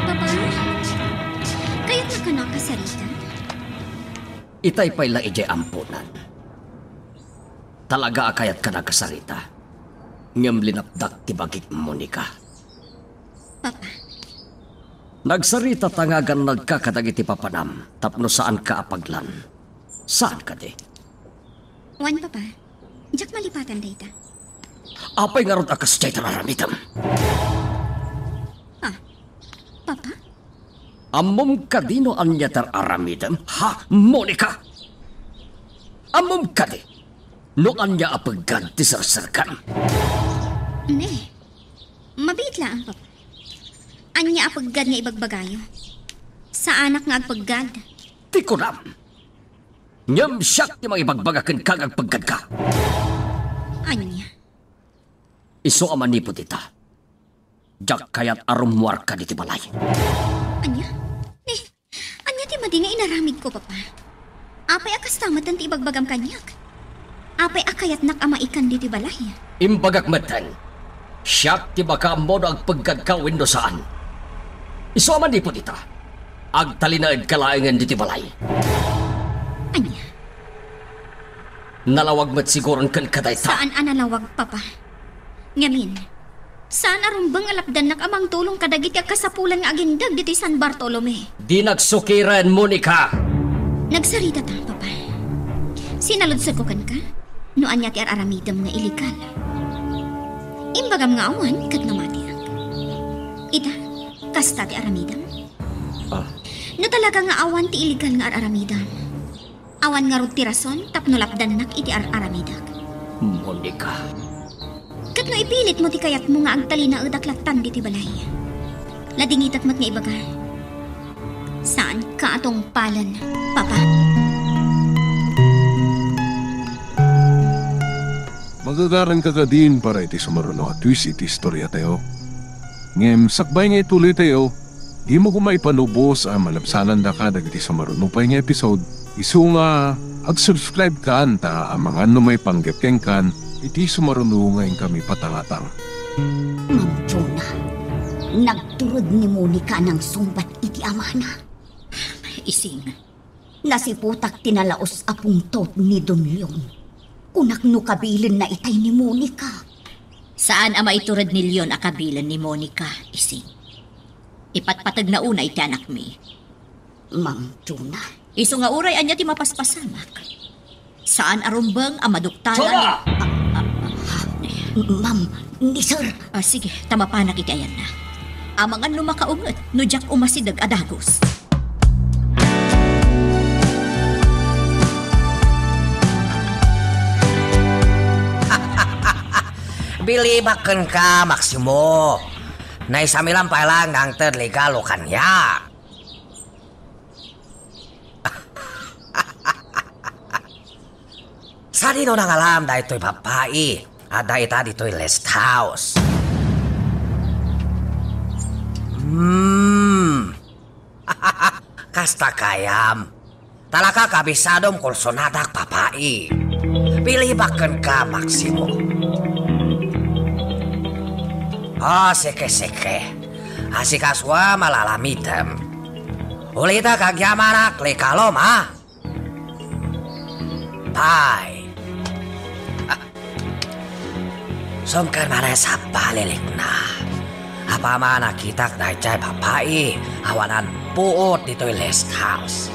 Papa, kayatnak a kasarita? Itay pay la idiay ammonan. Talaga a kayatka a kasarita. Ngem linapdak ti bagik, Monica. Papa. Nagsaritata nga agannadka kadagiti papanam tapno saanka a paglan. Saan kadi? Wen, Papa. Diak malipatan dayta. Apay ngarud a kasdiay ti ar-aramidem? Ah, Papa? Ammom kadi no ania ti ar-aramidem? Ha, Monica? Ammom kadi no ania a peggad ti serserkam? Ne, mabiit laeng, Papa. Ania a peggad nga ibagbagayo? Saanak nga agpeggad. Ti kunam. Ngem siak ti mangibagbaga kenka nga agpeggadka. Ania? Isu a manipud ita, diak kayat a rummuarka ditoy balay. Ania? Ni, ania ti madi nga inaramidko, Papa? Apay a kasta met ti ibagbagam kaniak? Apay a kayatnak a maikan ditoy balay? Imbagak metten, siak ti makaammo no agpeggadka wenno saan. Isu a manipud ita, agtalinaedka laengen ditoy balay. Ania? Nalawag met siguron kenka dayta. Saan a nalawag, Papa. Ngamin, saan a rumbeng a lapdannak a mangtulong kadagiti agkasapulan nga agindeg ditoy San Bartolome. Di nagsukiren, Monica! Nagsaritata, Papa. Sinaludsodko kenka no ania ti ar-aramidem nga illegal. Imbagam nga awan ket namatiak. Ita, kasta ti aramidem? Ah. No talaga nga awan ti illegal nga ar-aramidem, awan ngarud ti rason tapno lapdannak iti ar-aramidek. Monica. Ket no ipilitmo ti kayatmo nga agtalinaedak lattan ditoy balay, ladingitek met nga ibaga, saanka a tungpalen, Papa. Magagaranka kadin para iti sumaruno a twist iti istoriatayo. Ngem sakbay nga ituloytayo, dimo koma ipanubos a malabsanandaka dagiti sumaruno pay nga episode. Isu nga, ag-subscribe kan ta amangan no maipanggep kenkan iti sumaruno nga inkami patangatang. Ma'am Jonah, nagtured ni Monica a nangsungbat iti amana. Ising, nasiputak ti nalaus a pungtot ni Don Leon. Kunak no kabilenna itay ni Monica. Saan a maitured ni Leon a kabilen ni Monica, Ising. Ipatpategna unay ti anakmi. Ma'am Jonah. Isu nga uray ania ti mapaspasamak. Saan a rumbeng a maduktalan. Jonah! Ah, ah, ah. Ma'am, ni sir. Ah, sige, ta mapanak iti ayanna. Amangan no makaunget, no diak umasideg a dagus. Bilibak kenka, Maximo. Naisamilan pay laeng nga angted legalo kaniak. Sadino nangalam daytoy babai? Adda ita ditoy rest house. Hmm. Kasta kayam. Talaga kabisadom kursonadak babai. Bilibak kenka, Maximo. Ah, sige, sige. Asikasuam a lalamidem. Ulitek agyamanak, legalom, ha? Bye. Sumker manen sa balilikna. Apaman nakitak daydiay babai, awanan puot ditoy rest house.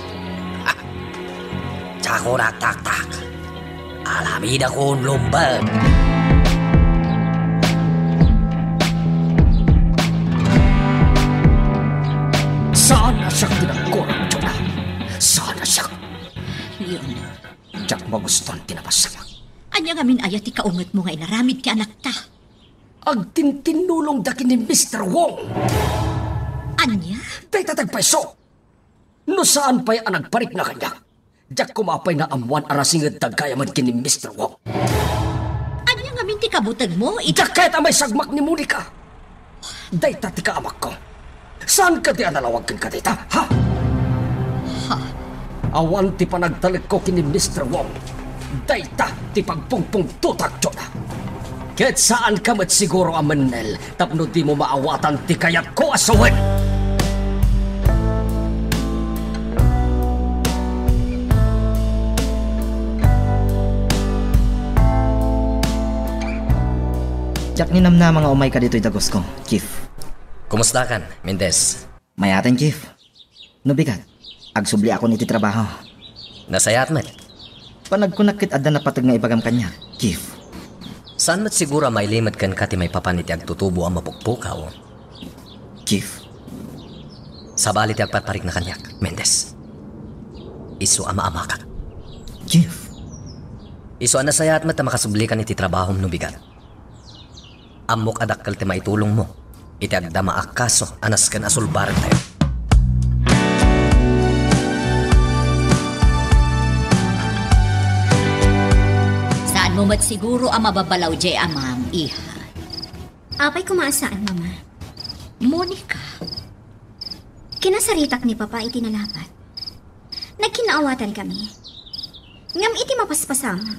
Diak unagtaktak. Alamidakon lumbeng. Saan a siak ti nagkuram, Jonah. Saan a siak. Leon. Diak magustuan ti nabassanak. Ania ngamin aya ti kaungetmo nga inaramid ti anakta? Agtintinnulongda ken ni Mister Wong. Ania? Dayta ti agpayso. No saan pay a nagparikna kaniak, diak koma pay naammoan a nasingedda gayamen ken ni Mister Wong. Ania ngamin ti kabutegmo iti... Diak kayat a maisagmak ni Monica. Dayta ti kaamakko. Saan kadi a nalawag kenka dayta, ha? Ha? Awan ti panagtalekko ken ni Mister Wong. Dayta ti pagpungpungtotak, Jonah. Ket saanka met siguro a mennel tapno dimo maawatan ti kayatko a sawen. Diak ninamnama nga umayka ditoy dagusko, Chief. Kumustakan, Mendez? Mayaten, Chief. No bigat, agsubliakon iti trabaho. Nasayaat met. Panagkunak ket adda napateg nga ibagam kaniak, Chief. Saan met siguro a mailimed kenka ti maipapan iti agtutubo a mapukpukaw? Chief. Sabali ti agparparikna kaniak, Mendez. Isu a maamakak. Chief. Isu a nasayaat met a makasublikan iti trabahom no bigat. Ammok a dakkel ti maitulongmo iti agdama a kaso a nasken a sulbarentayo. Saanmo met siguro a mababalaw diay amam, iha. Apay koma a saan, Mama? Monica. Kinasaritak ni Papa iti nalapat. Nagkinnaawatan kami. Ngem iti mapaspasamak,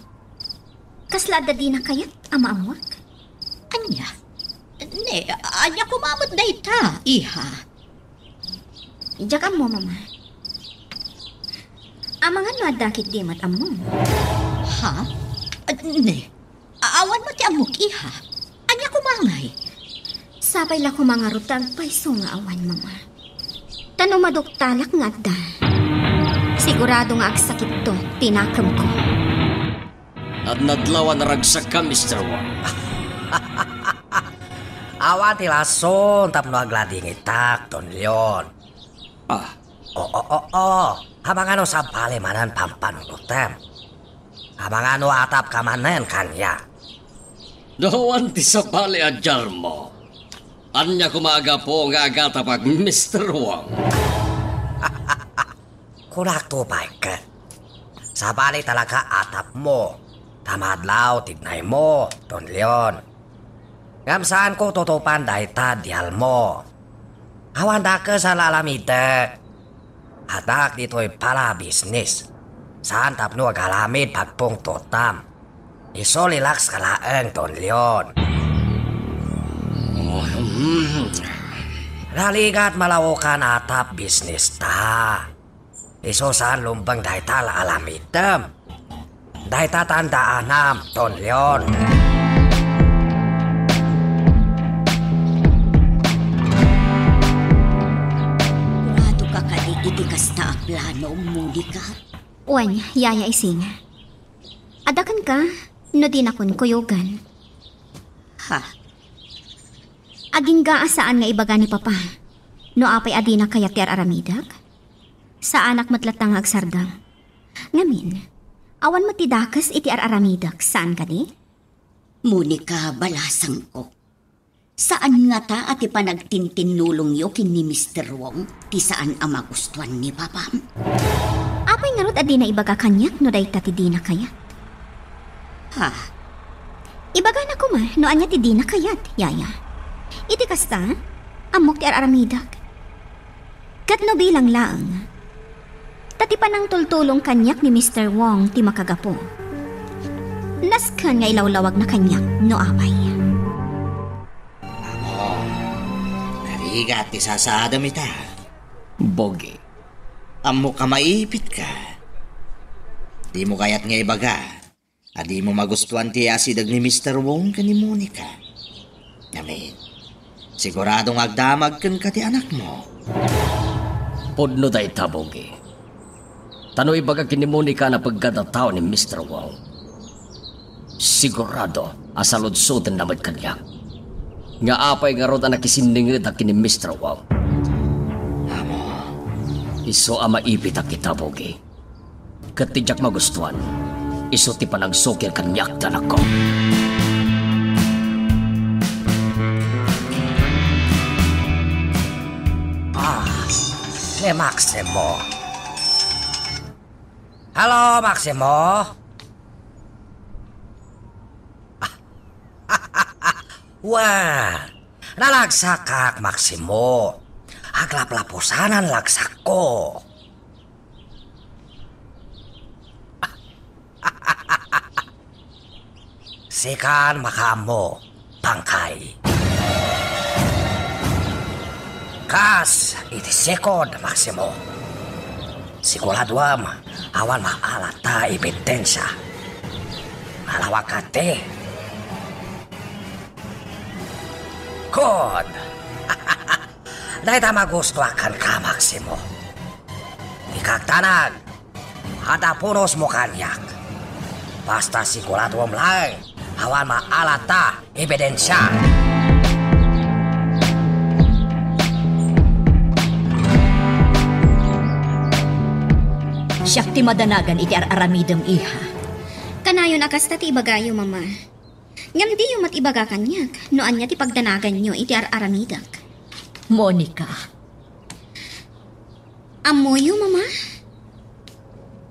kasla adda dina kayat a maammoak? Ania? Ne, ania koma met dayta, iha? Diak ammo, Mama. Amangan no adda ketdi met ammo. Ha? Ne, awan met ti ammok, iha. Ania koma ngay? Sapay la koma ngarud ta agpayso nga awan, Mama. Ta no maduktalak nga adda, sigurado nga agsakitto ti nakemko. Nadnadlaw a naragsakka, Mister Wong. Awan ti rason tapno agladingitak, Don Leon. Ah. Oo, oo. Amangan no sabali manen pampanunotem. Amangan no atapka manen kaniak. No awan ti sabali a diarmo, ania koma a gapu nga agatapak, Mister Wong? Kunakto pay ket, sabali talaga atapmo, ta madlaw ti ignaymo, Don Leon. Ngem saanko tutupan dayta dialmo. Awan dakes a lalamidek. Addak ditoy pala business. Saan tapno agaramid pagpungtotam. Isu relax ka laeng, Don Leon. Naligat malaokan atap business ta. Isu saan lumbeng dayta la aramidem. Dayta tandaanam, Don Leon. Siguradoka kadi iti kasta a plano, Monica? Wen, Yaya Ising. Adda kenka, no dinakon kuyogan. Ha? Agingga a saan nga ibaga ni Papa. No apay a dina kayat ti ar-aramidek? Saanak met latta nga agsardeng. Ngamin, awan met ti dakes iti ar-aramidek, saan kadi? Monica, balasangko. Saan ngata a ti panagtintinnulongyo ken ni Mister Wong ti saan a magustuan ni Papam? Apay ngarud a dina ibaga kaniak no dayta ti dina kayat? Ha? Ibagana koma no ania ti dina kayat, Yaya. Iti kasta, ammok ti ar-aramidek. Ket no bilang laeng, ta ti panangtultulong kaniak ni Mister Wong ti makagapu, nasken nga ilawlawagna kaniak no apay. Amo, narigat ti sasaadam ita. Bogi. Ammok a maipitka. Dimo kayat nga ibaga a dimo magustuan ti asideg ni Mister Wong ken ni Monica. Ngamin, sigurado nga agdamag kenka ti anakmo. Pudno dayta, Bogi. Ta no ibaga ken ni Monica a napeggad a tao ni Mister Wong, sigurado a saludsodenna met kaniak. Nga apay ngarud a nakisinningeda ken ni Mister Wong? Amo, isu a maipitak ita, Bogi. Ket ti diak magustuan, isu ti panagsukir kaniak ti anakko. Ah, ni Maximo. Hello, Maximo? Wen, nalagsakak, Maximo. Aglaplapusanan lagsakko. Sikan makaammo, pangkay. Kas iti sikod, Maximo. Siguraduam awan maalatta ebidensia. Nalawag kadi. Good. Dayta magustuak kenka, Maximo. Dika agdanag. Adda punosmo kaniak. Basta siguraduam laeng awan maalatta ebidensia. Siak ti madanagan iti ar-aramidem, iha. Kanayon a kasta ti ibagayo, Mama. Ngem diyo met ibaga kaniak no ania ti pagdanaganyo iti ar-aramidek. Monica. Ammoyo, Mama?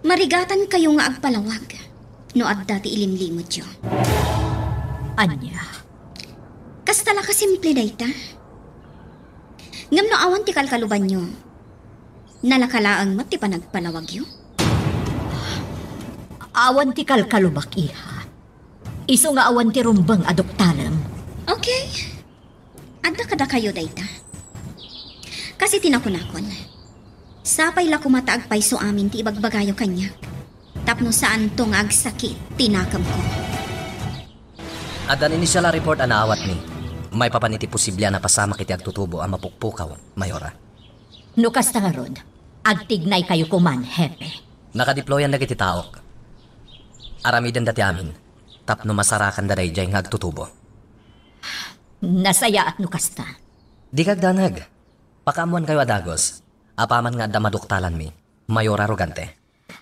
Marigatankayo nga agpalawag no adda ti ilimlimedyo. Ania? Kasta la kasimple dayta. Ngem no awan ti kalkalubanyo, nalaka laeng met ti panagpalawagyo? Awan ti kalkalubak, iha. Isu nga awan ti rumbeng a duktalem. Okay. Adda kadakayo dayta. Kas iti nakunakon, sapay la koma ta agpayso amin ti ibagbagayo kaniak, tapno saanto nga agsakit ti nakemko. Adda initial a report a naawatmi maipapan iti posible a napasamak iti agtutubo a mapukpukaw, Mayora. No kasta ngarud, agtignaykayo koman, Hepe. Nakadeployan dagiti taok. Aramidenda ti amin tapno masarakanda daydiay nga agtutubo. Nasayaat no kasta. Dika agdanag. Pakaammoankayo a dagus. Apaman nga adda maduktalanmi, Mayor Arrogante.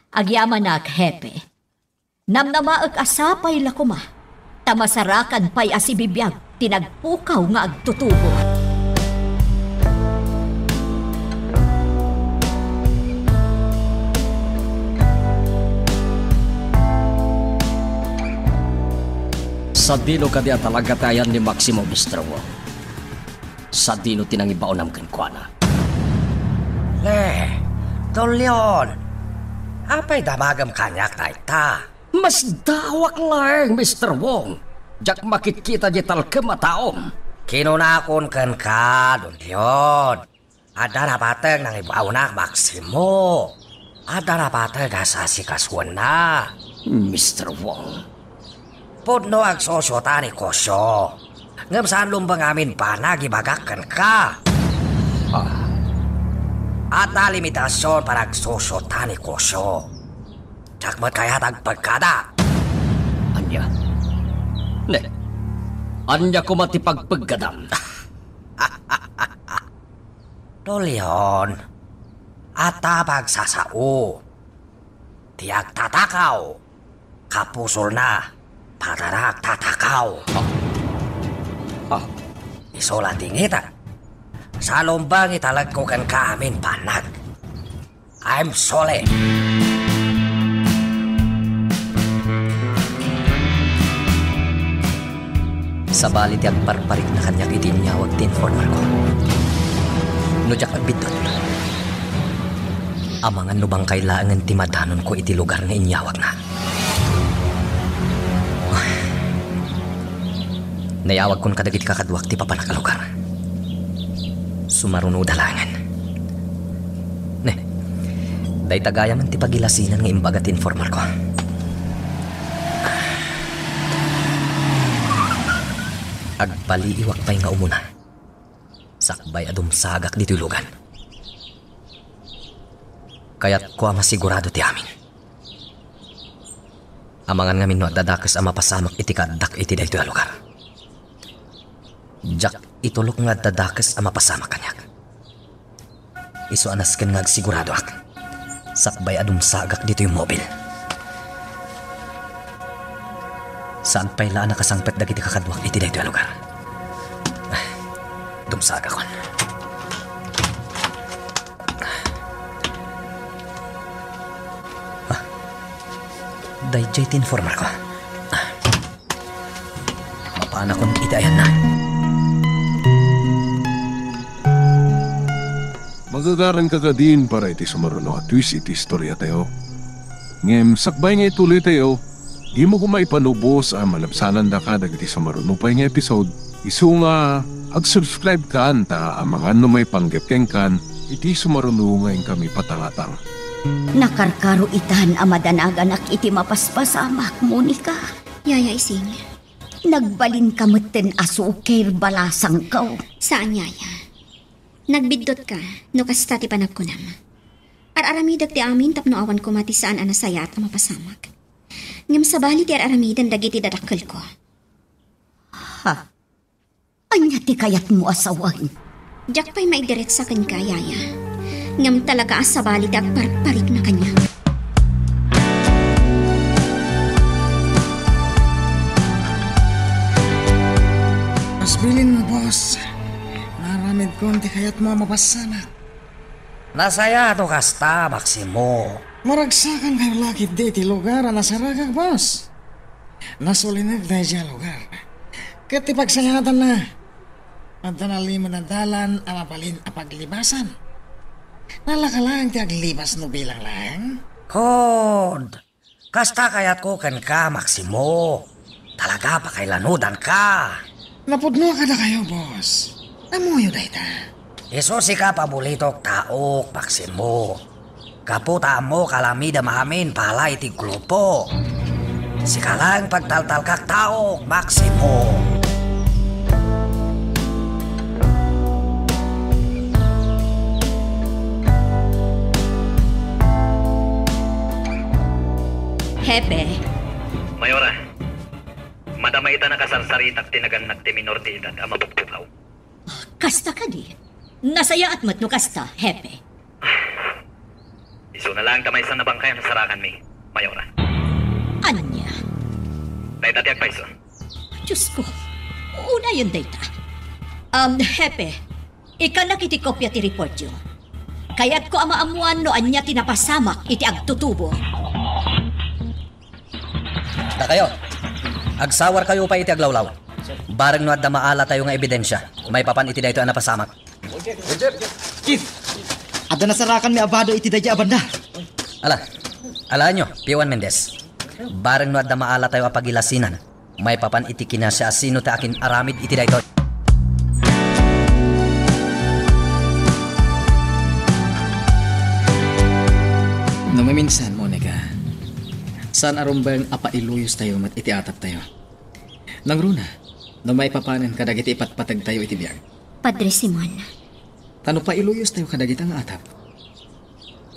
Agyamanak, Hepe. Namnamaek a sapay la koma ta masarakan pay a sibibiag ti nagpukaw nga agtutubo. Sadino kadi a talaga ti ayan ni Maximo, Mister Wong? Sadino ti nangibaonam kenkuana? Ne, Don Leon, apay damagem kaniak dayta? Masdawak laeng, Mister Wong. Diak makitkita diay talkem a taom. Kinunakon kenka, Don Leon. Adda napateg nangibaonak, Maximo. Adda napateg a sasikasuenna. Mister Wong. Pudno agsusuta ni Kosyo. Ngem saan lumbeng amin banag ibagak kenka. Ah. Adda limitasion panagsusuta ni Kosyo. Diak met kayat agpeggada. Ania? Ne, ania koma ti pagpeggadam? Don Leon, adda pagsasao ti agtatakaw, kapusolna, Adda agtatakaw. Ah. Isu la ti ngitek. Salumbeng iti talekko kenka amin bannag. I'm Sole. Sabali ti agparparikna kaniak iti inyawag ti informer ko. No diak agbiddut, amangan no bangkay laengen ti madanonko iti lugar nga inyawagna. Nayawagkon kadagiti kakaduak ti papanak a lugar. Sumarunoda laengen. Ne, dayta gayam ti pagilasinan nga imbaga ti informer ko. Agbaliiwak pay nga umuna. Sakbay a dumsagak ditoy lugan. Kayatko a masigurado ti amin. Amangan ngamin no adda dakes a mapasamak iti kaaddak iti daytoy a lugar. Diak itulok nga adda dakes a mapasamak kaniak. Isu a nasken nga agsiguradoak. Sakbay a dumsagak ditoy mobil. Saan pay la a nakasangpet dagiti kakaduak iti daytoy a lugar. Dumsagakon. Ah, daydiay ti informer ko. Ah, mapanakon iti ayanna. Magagaranka kadin para iti sumaruno a twist iti istoriatayo. Ngem sakbay nga ituloytayo, dimo koma ipanubos a malabsanandaka dagiti sumaruno pay nga episode, isu nga ag-subscribe kan ta amangan no maipanggep kenkan iti sumaruno nga inkami patangatang. Nakarkaro itan a madanaganak iti mapaspasamak, Monica. Yaya Ising. Nagbalinka metten a suker balasangko. Saan, Yaya. Nagbiddutka no kasta ti panagkunam. Ar-aramidek ti amin tapno awan koma ti saan a nasayaat a mapasamak. Ngem sabali ti ar-aramiden dagiti dadakkelko. Ha? Ania ti kayatmo a sawen? Diak pay maidiretsa kenka, Yaya. Ngem talaga a sabali ti agparparikna kaniak. Kas bilinmo, boss. Naaramidkon ti kayatmo a mapasamak. Nasayaat no kasta, Maximo. Maragsakankayo la ketdi iti lugar a nasaragak, boss. Nasulinek daydiay a lugar. Ket ti pagsayaatanna, adda nalimed a dalan a mabalin a paglibasan. Nalaka laeng ti aglibas no bilang laeng? Kud, kasta kayatko kenka, Maximo. Talaga, pakailanudanka. Napudno kadakayo, boss. Ammoyo dayta. Isu sika paborito a taok, Maximo. Gapu ta ammo nga aramidem amin para iti grupo. Sika laeng pagtaltalkak a taok, Maximo. Hepe. Mayora, madama ita nakasarsaritak ti nagannak ti minor ti edad a mapukpukaw. Kasta kadi? Nasayaat met no kasta, Hepe. Isuna laeng ta maysa a bangkay a nasarakanmi, Mayora. Ania? Dayta ti agpayso. Diosko, unayen dayta. Um, Hepe, ikkanak iti kopia ti reportyo. Kayatko a maammoan no ania ti napasamak iti agtutubo. Dakayo, agsawarkayo pay iti aglawlaw. Bareng no adda maalatayo nga ebidensia maipapan iti daytoy a napasamak. Chief, adda nasarakanmi a bado iti daydiay a banda. Ala, alaenyo, P one Mendez. Bareng no adda maalatayo a pagilasinan maipapan iti kinasiasino ti akin-aramid iti daytoy. No maminsan, Monica, saan a rumbeng a pailuyostayo met iti ataptayo. Nangruna, no maipapanen kadagiti ipatpategtayo iti biag. Padre Simon. Ta no pailuyostayo kadagita nga atap,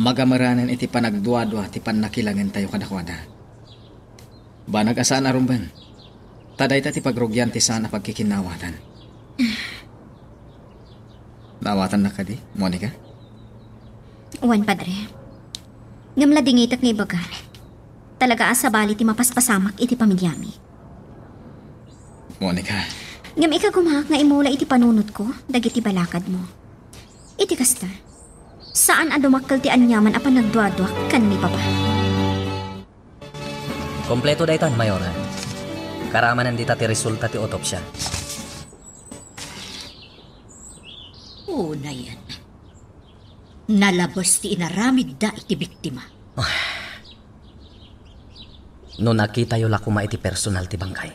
magameranen iti panagduadua ti pannakilangentayo kadakuada. Banag a saan a rumbeng, ta dayta ti pagrugian ti saan a pagkikinnaawatan. Naawatannak kadi, Monica? Wen, Padre. Ngem ladingitek nga ibaga. Talaga a sabali ti mapaspasamak iti pamiliami. Monica. Ngem ikagumaak nga imula iti panunotko dagiti balakadmo. Iti kasta, saan a dumakkel ti aniaman a panagduaduak ken ni Papa. Kompleto daytan, Mayora. Karamanen dita ti resulta ti otopsia. Unayen. Nalabes ti inaramidda iti biktima. No nakitayo la koma iti personal ti bangkay,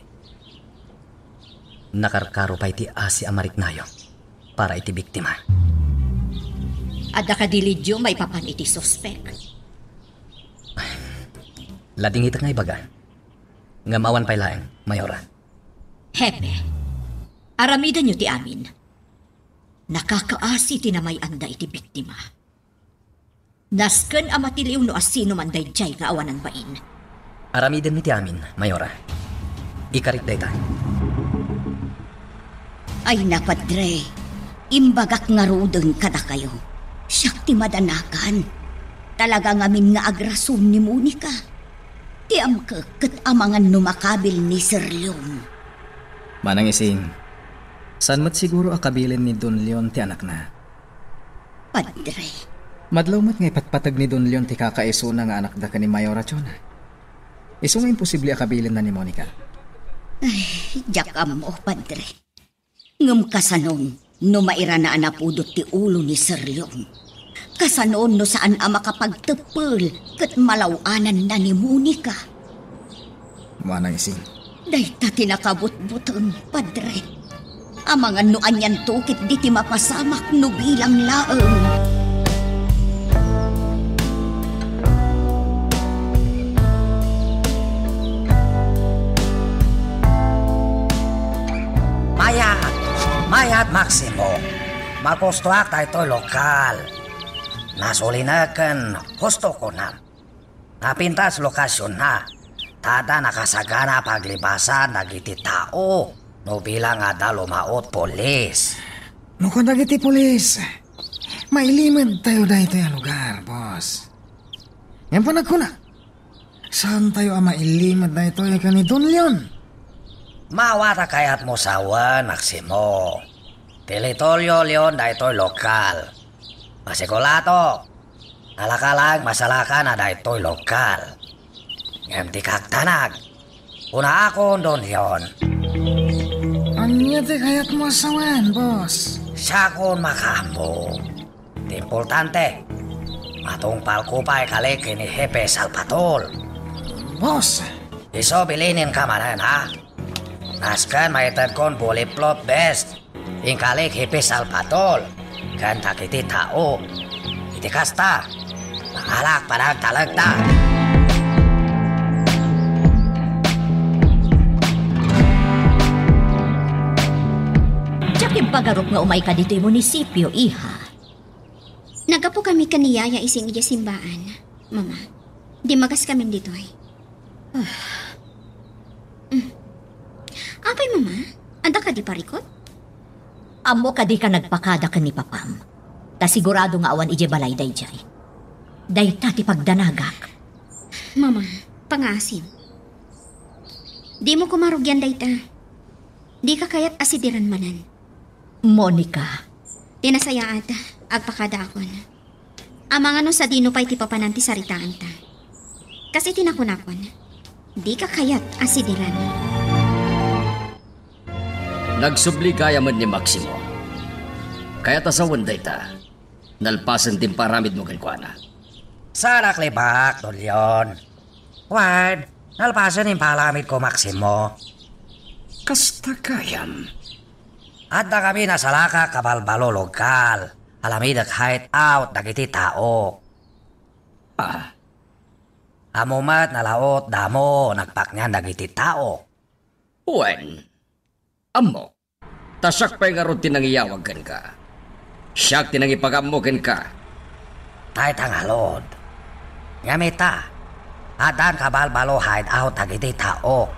nakarkaro pay ti asi a mariknayo para iti biktima. Adda kadi leadyo maipapan iti suspek? Ladingitek nga ibaga. Ngem awan pay laeng, Mayora. Hepe, aramidenyo ti amin. Nakakaasi ti namay-anda iti biktima. Nasken a matiliw no asino man daydiay nga awanan bain. Aramidenmi ti amin, Mayora. Ikarik dayta. Ay na, Padre, imbagak ngaruden kadakayo. Siak ti madanagan. Talaga ngamin nga agrason ni Monica. Ti amkek ket amangan no makabil ni Sir Leon. Manang Ising, saan met siguro a kabilin ni Don Leon ti anakna? Padre. Madlaw met nga ipatpateg ni Don Leon ti kakaisuna nga anakda ken ni Mayora Chona. Isu nga imposible a kabilinna ni Monica. Ay, diak ammo, Padre. Ngem kasanon no mairana a napudot ti ulo ni Sir Leon? Kasanon no saan a makapagteppel ket malaw-ananna ni Monica? Manang Ising. Dayta ti nakabutbuteng, Padre. Amangan no anianto ketdi ti mapasamak no bilang laeng. Mayat! Mayat, Maximo! Magustoak daytoy lokal. Nasulinek ken husto kunam. Napintas lokasionna, ta adda nakasagana a paglibasan dagiti tao no bilang adda lumaot pulis. No kua dagiti pulis, mailimedtayo daytoy a lugar, boss. Ngem panagkuna, saantayo a mailimedtayo ken ni Don Leon? Mawat a kayatmo sawen, Maximo. Ti Litolio Leon daytoy lokal. Masigurado, nalaka laeng masalaka na daytoy lokal. Ngem ti kagtanag, kunaakon, Don Leon. Ania ti kayatmo a sawen, boss? Siakon makaammo. Ti importante, matungpalko pay kalik ken ni Hepe Salvatore. Boss! Isu bilinenka manen, ha? Nasken maitedkon bulletproof vest. Inkalik Hepe Salvatore ken dagiti tao. Iti kasta, maalak panagtalekda. Diak imbagarup nga umayka ditoy munisipio, iha. Naggapu kami ken ni Yaya Ising idiay simbaan, Mama. Dimmagas kami ditoy. Ah. Mm. Apay, Mama? Adda kadi parikut? Ammo kadi ka nagpakada ken ni Papam? Ta sigurado nga awan idiay balay daydiay. Dayta ti pagdanagak. Mama, pangaasim. Dimo koma rugian dayta. Dika kayat a sidiran manen. Monica. Ti nasayaat, agpakadaakon. Amangan no sadino pay ti papanan ti saritaanta. Kas iti nakunakon, dika kayat a sidiran. Nagsubli gayam ni Maximo. Kayat a sawen dayta. Nalpasen ti imparamidmo kenkuana. Saanak lebaak, Don Leon. Wen, nalpasen imparamidko, Maximo. Kasta gayam. Adda kami nasalaka a kabalbalo lokal. Aramidek hideout dagiti tao. Ah. Ammo met nalaot damo nagpaknian dagiti tao. Wen, ammo. Ta siak pay ngarud ti nangiyawag kenka. Siak ti nangipagammo kenka. Dayta ngarud. Ngem ita, addan kabalbalo hideout dagiti tao.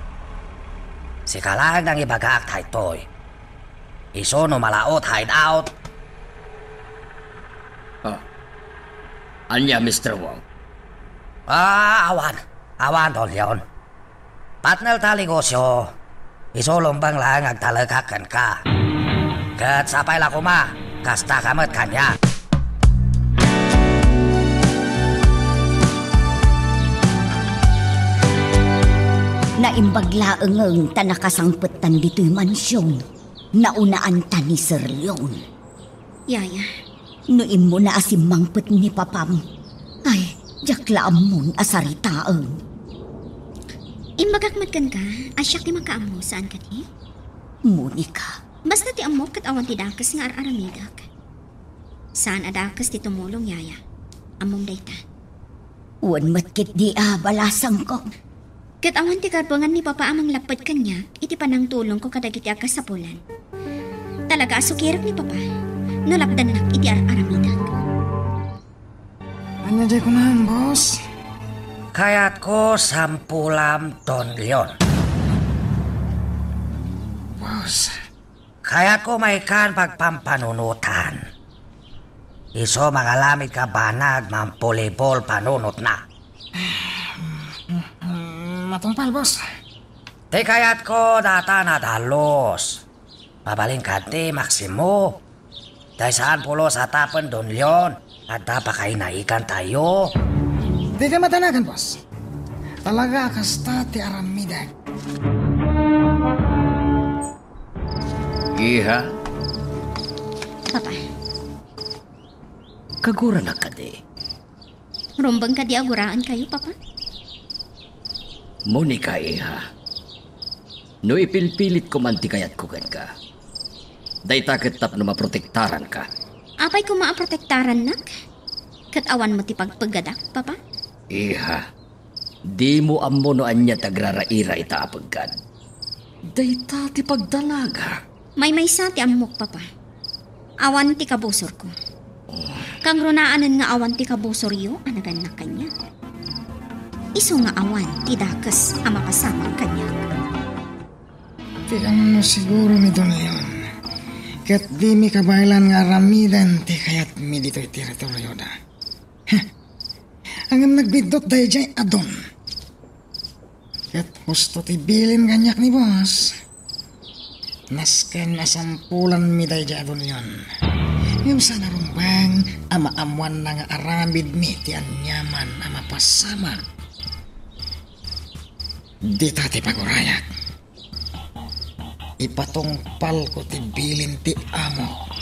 Sika laeng nangibagaak daytoy. Isu no malaot hideout. Ah. Ania, Mister Wong? Ah, awan. Awan, Don Leon. Partner ta negosyo. Isu lumbeng laeng agtalekak kenka. Ket sapay la koma, kastaka met kaniak. Naimbag laeng ta nakasangpettan ditoy mansion. Naunaanta ni Sir Leon. Yaya. No immuna a simmangpet ni papam, ay, diak la ammon a saritaen. Imbagak met kenka a siak ti makaammo, saan kadi? Monica. Basta ti ammok ket awan ti dakes nga ar-aramidek. Saan a dakes ti tumulong, yaya. Ammom dayta. Wen met ketdi a balasangko. Ket awan ti karbengan ni Papa a manglapped kaniak iti panangtulongko kadagiti agkasapulan. Talaga a sukirek ni Papa no lapdannak iti ar-aramidek. Ania diay kunam, boss? Kayatko sampulam, Don Leon. Boss. Kayatko maikkan pagpampanunotan. Isu mangaramidka banag mangpulibol panunotna. Mm, matungpal, boss. Ti kayatko dayta nadalus. Mabalin kadi, Maximo. Dayta a pulos a tapen, Don Leon. Adda pakainaikantayo. Dika madanagan, boss. Talaga a kasta ti aramidek. Iha? Papa. Kaguranak kadi? Rumbeng kadi a guraenkayo, Papa? Monica, iha. No ipilpilitko man ti kayatko kenka, dayta ket tapno maprotektaranka. Apay koma a protektarannak? Ket awan met ti pagpeggadak, Papa? Iha, dimo ammo no ania ti agraraira ita a peggad. Dayta ti pagdalaga. Maymaysa ti ammok, Papa. Awan ti kabusorko. Kangrunaanen nga awan ti kabusoryo a nagannak kaniak. Isu nga awan ti dakes a mapasamak kaniak. Ti ammo siguro ni Don Leon, ket dimi kabaelan nga aramiden ti kayatmi ditoy teritorioda. Heh. Ngem nagbiddut daydiay a Don. Ket husto ti bilin kaniak ni boss. Nasken a sampulanmi daydiay a Don Leon. Ngem saan a rumbeng a maammoanna nga aramidmi ti aniaman a mapasamak. Dita ti pagurayak. Ipatungpalko ti bilin ti amok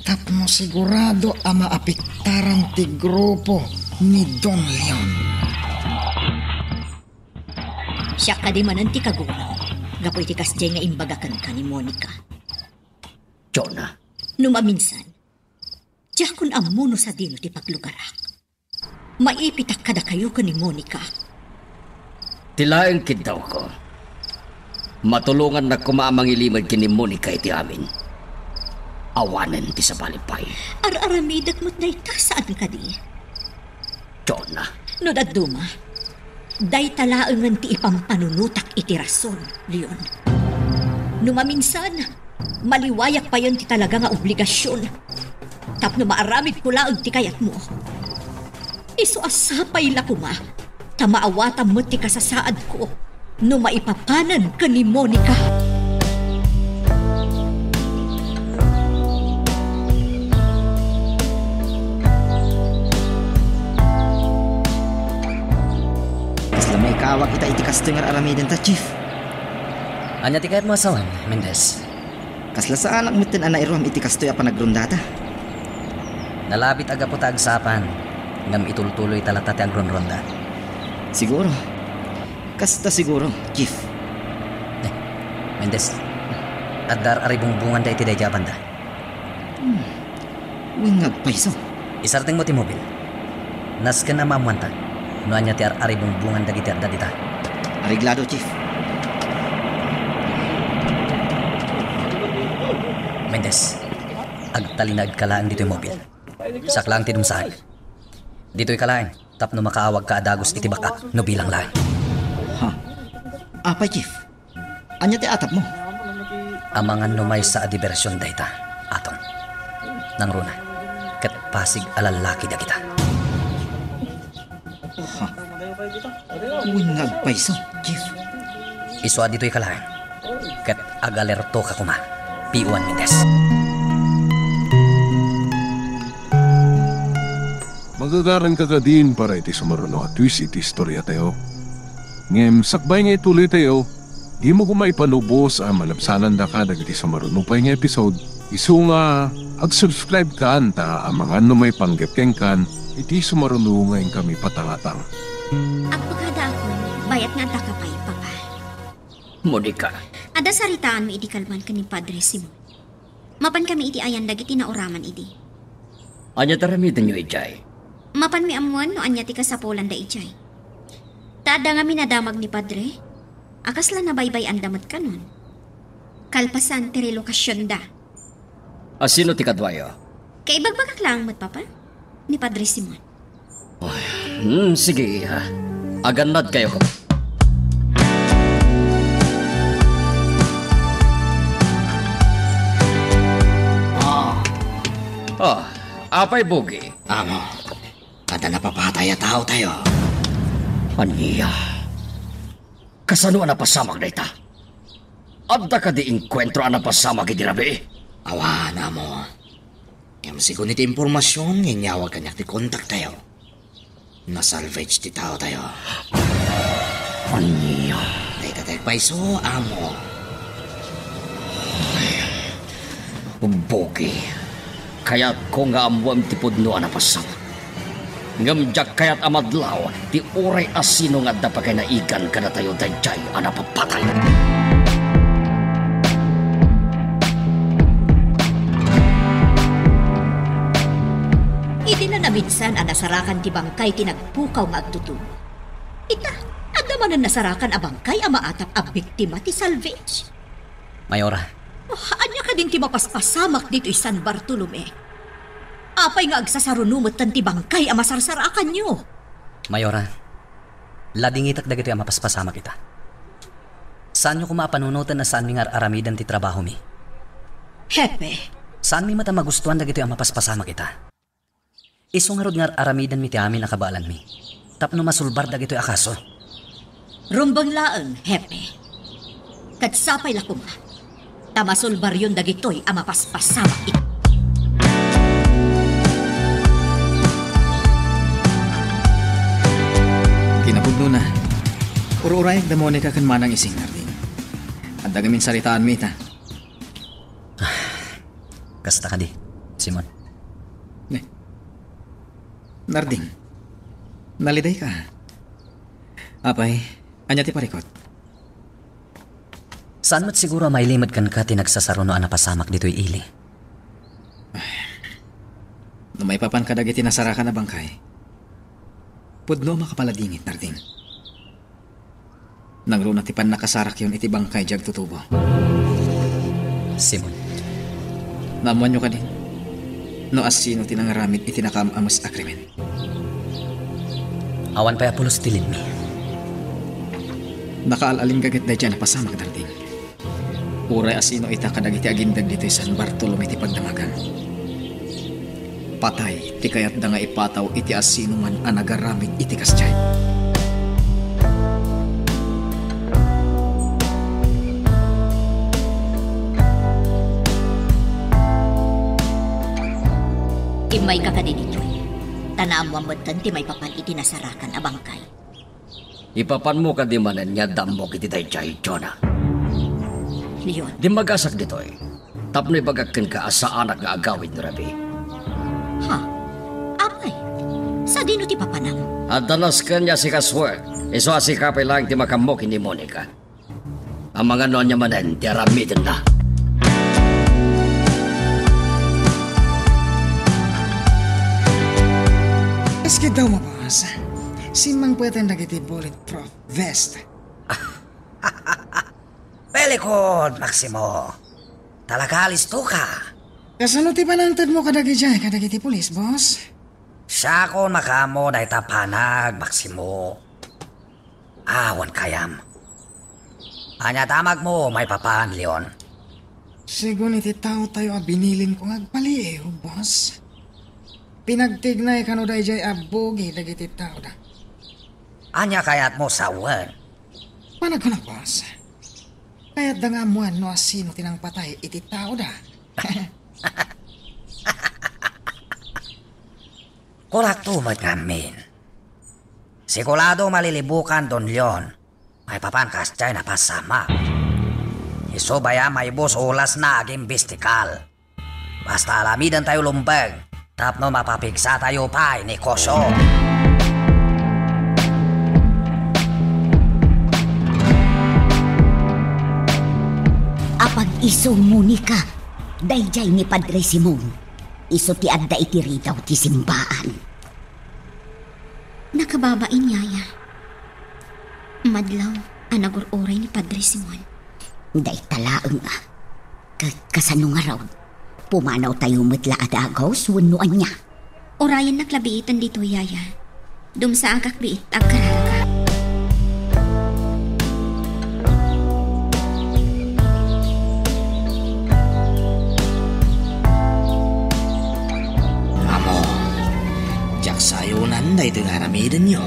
tapno sigurado a maapektaran ti grupo ni Don Leon. Siak kadi manen ti kagurang gapu iti kasdiay nga imbaga kenka ni Monica. Jonah. No maminsan, diakon ammo no sadino ti paglugarak. Maipitak kadakayo ken ni Monica. Ti laeng kiddawko, matulongannak koma a mangilimed ken ni Monica iti amin. Awanen ti sabali pay. Ar-aramidek met dayta, saan kadi? Jonah. No dadduma, dayta laengen ti ipampanunotak iti rason, Leon. No maminsan, maliwayak payen ti talaga nga obligasion tapno maaramidko laeng ti kayatmo. Isu a sapay la koma ta maawatam met ti kasasaadko no maipapanen ken ni Monica. Kasla maikaawak ita iti kastoy nga ar-aramidenta, Chief? Ania ti kayatmo a sawen, Mendez? Kasla saanak metten a nairuam iti kastoy a panagrondata? Nalabit a gapu ta agsapa, ngem itultuloyta latta ti agronronda. Siguro. Kasta siguro, Chief. Eh, Mendez, adda ar-aribungbonganda iti daydiay a banda. Hmm. Wen nga agpayso. Isartengmo ti mobil. Nasken a maammoanta no ania ti ar-aribungbonan dagiti adda dita. Areglado, Chief. Mendez, agtalinaedka laeng ditoy mobil. Siak laeng ti dumsaag. Ditoyka laeng tapno makaawagka a dagus iti baka no bilang laeng. Ha? Apay, Chief? Ania ti atapmo? Amangan no maysa a dibersion dayta, Atong. Nangruna, ket pasig a lallaki dagita. Ha? Wen nga agpayso, Chief. Isu a ditoyka laeng. Ket agalertoka koma, P O Juan Mendez. Magagaranka kadin para iti sumaruno a twist iti istoriatayo. Ngem sakbay nga ituloytayo, dimo koma ipanubos a malabsanandaka dagiti sumaruno pay nga episode. Isu nga ag-subscribe kan ta amangan no maipanggep kenkan iti sumaruno nga inkami patangatang. Agpakadaakon, bayat nga addaka pay, Papa. Monica. Adda saritaanmi idi kalman ken ni Padre Simon. Mapankami iti ayan dagiti nauraman idi. Ania ti aramidenyo idiay? Mapanmi ammoen no ania ti kasapulanda idiay. Ta adda ngamin a damag ni Padre, a kasla nabaybay-anda met kanon. Kalpasan ti relokasionda. A sino ti kaduayo? Kaibagbagak laeng met, Papa, ni Padre Simon. Ay, hmm, sige, iha. Agannadkayo. Ah. Ah, apay, Bugi? Amo, adda napapatay a taotayo. Ania? Kasano a napasamak dayta? Adda kadi enkuentro a napasamak idi rabii? Awan, amo. Ngem segun iti impormasion nga inyawag kaniak ti kontaktayo, nasalvage ti taotayo. Ania? Dayta ti agpayso, amo. Ay, Bugi, kayatko nga ammoem ti pudno a napasamak. Ngem diak kayat a madlaw ti uray a sino nga adda paginayagan kadatayo daydiay a napapatay. Idi la naminsan a nasarakan ti bangkay ti nagpukaw nga agtutubo, ita, adda manen nasarakan a bangkay a maatap a biktima ti salvage. Mayora. Oh, ania kadin ti mapaspasamak ditoy San Bartolome? Apay nga agsasaruno metten ti bangkay a masarsarakanyo? Mayora, ladingitek dagitoy a mapaspasamak ita. Saanyo koma a panunoten a saanmi nga ar-aramiden ti trabahomi. Hepe. Saanmi met a magustuan dagitoy a mapaspasamak ita. Isu ngarud nga ar-aramidenmi ti amin a kabaelanmi tapno masulbar dagitoy a kaso. Rumbeng laeng, Hepe. Ket sapay la koma ta masulbaryon dagitoy a mapaspasamak ita. Kinapudnona, ur-urayak da Monica ken Manang Ising, Narding. Adda ngamin saritaanmi ita. Kasta kadi, Simon? Ne. Narding, nalidayka. Apay, ania ti parikut? Saan met siguro a mailimed kenka ti nagsasaruno a napasamak ditoy ili? No maipapan kadagiti nasarakan a bangkay, pudno a makapaladingit, Narding. Nangruna ti pannakasarakyon iti bangkay diay agtutubo. Simon. Naammoanyo kadi no asino ti nangaramid iti nakaam-ames a krimen? Awan pay a pulos ti limmi. Nakaal-aling gaget daydiay a napasamak, Narding. Uray asino ita kadagiti agindeg ditoy San Bartolome ti pagdamagan, patay ti kayatda nga ipataw iti asinoman a nagaramid iti kasdiay. Immayka kadi ditoy, ta naammoam metten ti maipapan iti nasarakan a bangkay. Ipapanmo kadi manen nga adda ammok iti daydiay, Jonah? Leon. Dimmagasak ditoy tapno ibagak kenka a saanak nga agawid no rabii. Ha? Apay, sadino ti papanam? Adda nasken nga asikasuek, isu a sika pay laeng ti makaammo ken ni Monica. Amangan no ania manen ti aramidenna. Iskiddaw mo, boss. Simmangpeten dagiti bulletproof vest. Very good, Maximo. Talaga, listo ka. Kasano ti panangtedmo kadagidiay, kadagiti pulis, boss? Siakon makaammo dayta panag, Maximo. Awan kayam. Ania damagmo maipapan, Leon? Segun iti taotayo a binilinko nga agpaliiw, boss, pinagtignay kano daydiay a bugi dagiti taoda. Ania kayatmo sawen? Panagkunak, boss. Kayatda nga ammoan no asino ti nangpatay iti taoda. Kunakto met ngamin. Sigurado malilibukan, Don Leon. Maipapan kasdiay napasamak. Isu bay a maibus olasna agimbestigar. Basta alamidentayo lumbeng tapno mapapigsatayo pay ni Koso. Apag-isu, Monica, daydiay ni Padre Simon. Isu ti adda iti ridaw ti simbaan. Nakababain, Yaya. Madlaw a nagur-uray ni Padre Simon. Dayta laeng a. Ka-, kasano ngarud? Pumanawtayo met la a dagus wenno ania? Urayennak la biiten ditoy, Yaya. Dumsaagak biit, agkararagak. Amo, diak sayonan daytoy nga aramidenyo.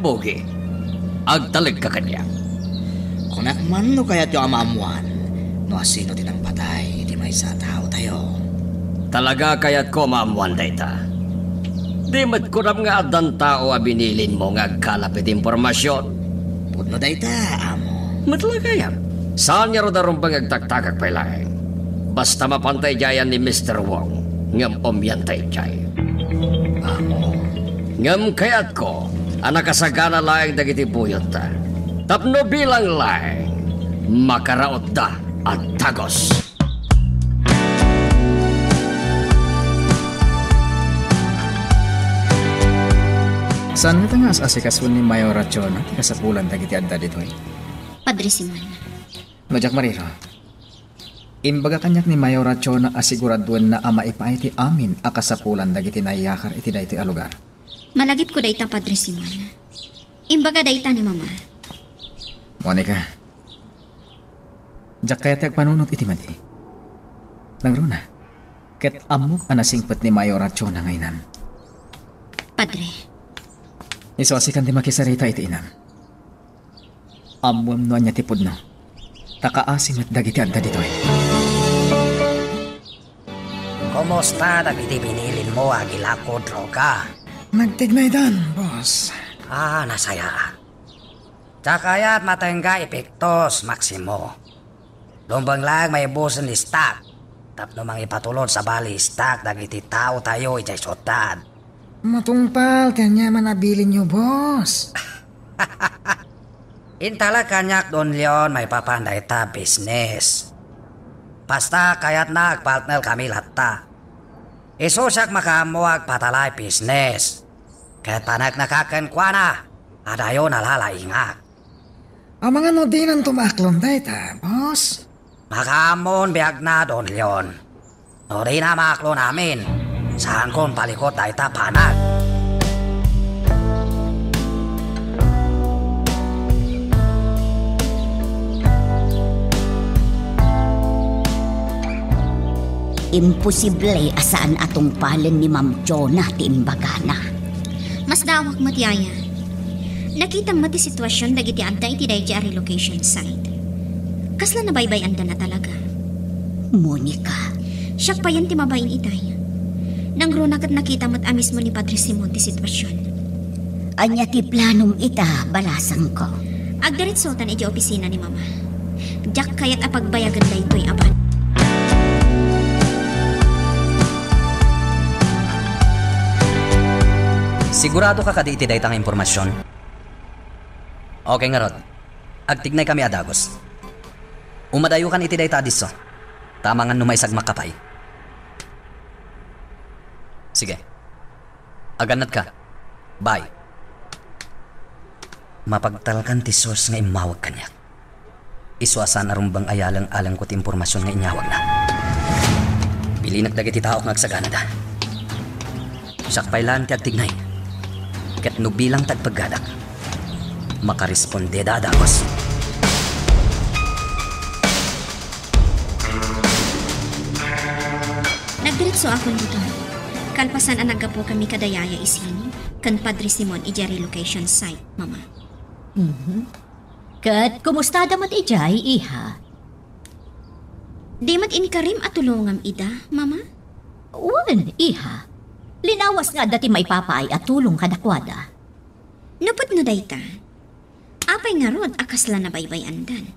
Bogi, agtalekka kaniak. Kunak man no kayatyo a maammoan no asino ti nangpatay iti maysa a taotayo. Talaga kayatko a maammoan dayta. Di met kunam nga addan tao a binilinmo nga agkalap iti impormasion. Pudno dayta, amo. Met la kayat. Saan ngarud a rumbeng agtaktagak pay laeng. Basta mapanta idiay ni Mister Wong, ngem umianta idiay. Amo. Ngem kayatko a nakasagana laeng dagiti buyotta. Tapno bilang laeng, makarautda a dagus. Saan ngata nga as-asikasuen ni Mayor Rachona ti kasapulan dagiti adda ditoy? Padre Simon. No diak mariro, imbaga kaniak ni Mayor Rachona a siguraduenna a maipaay ti amin a kasapulan dagiti naiyakar iti daytoy a lugar. Malagipko dayta, Padre Simon. Imbaga dayta ni Mama. Monica, diak kayat ti agpanunot iti madi. Nangruna, ket ammok a nasingpet ni Mayor Rachona nga inam. Padre. Isu a sikan ti makisarita iti inam. Ammom no ania ti pudno. Ta kaasi met dagiti adda ditoy. Kumusta dagiti binilinmo a agilako droga? Nagtignaydan, boss. Ah, nasayaat. Diak kayat matengga epektos, Maximo. Lumbeng laeng maibusen ni Stock tapno mangipatulod sabali ni Stock dagiti taotayo idiay siudad. Matungpal ti aniaman a bilinyo, boss. Intalek kaniak, Don Leon, maipapan dayta business. Basta kayatna agpartnerkami latta. Isu siak makaammo agpatalaay business. Ket paneknekak kenkuana, adayo nalalaingak. Amangan no dinanto maaklon dayta, boss? Makaammon biagna, Don Leon. No dina maaklon amin, saankon palikut dayta panag. Imposible a saan a tungpalen ni Ma'am Jonah ti imbagana. Masdaawak met, Yaya. Nakitam met ti situasion dagiti adda iti daydi a relocation site. Kasla nabaybay-andana talaga. Monica. Siak payen ti mabain itay. Nangruna ket nakita met a mismo ni Padre Simon ti situasion. Ania ti planom ita, balasangko? Agdiretsotan iti opisina ni Mama. Diak kayat a pagbayagen daytoy a ban. Sigurado ka kadi iti dayta nga impormasion? Okay ngarud. Agtignaykami a dagus. Umadayokan iti dayta a disso. Ta amangan no maisagmakka pay. Sige. Agannatka. Bye. Mapagtalkan ti source nga immawag kaniak. Isu a saan a rumbeng a yaleng-alengko ti impormasion nga inyawagna. Bilinek dagiti taok nga agsaganada. Siak pay laeng ti agtignay. Ket no bilang ti agpeggadak, makarespondeda a dagus. Nagdiretsoakon ditoy. Kalpasan a naggapukami kada Yaya Isin ken Padre Simon idiay relocation site, Mama. Mhm. Ket kumustada met idiay, iha? Di met inkarim a tulongam ida, Mama? Wen, iha. Linawas nga adda ti maipapaay a tulong kadakuada. Nupotna dayta, apay ngarud a kasla nabaybay-andan?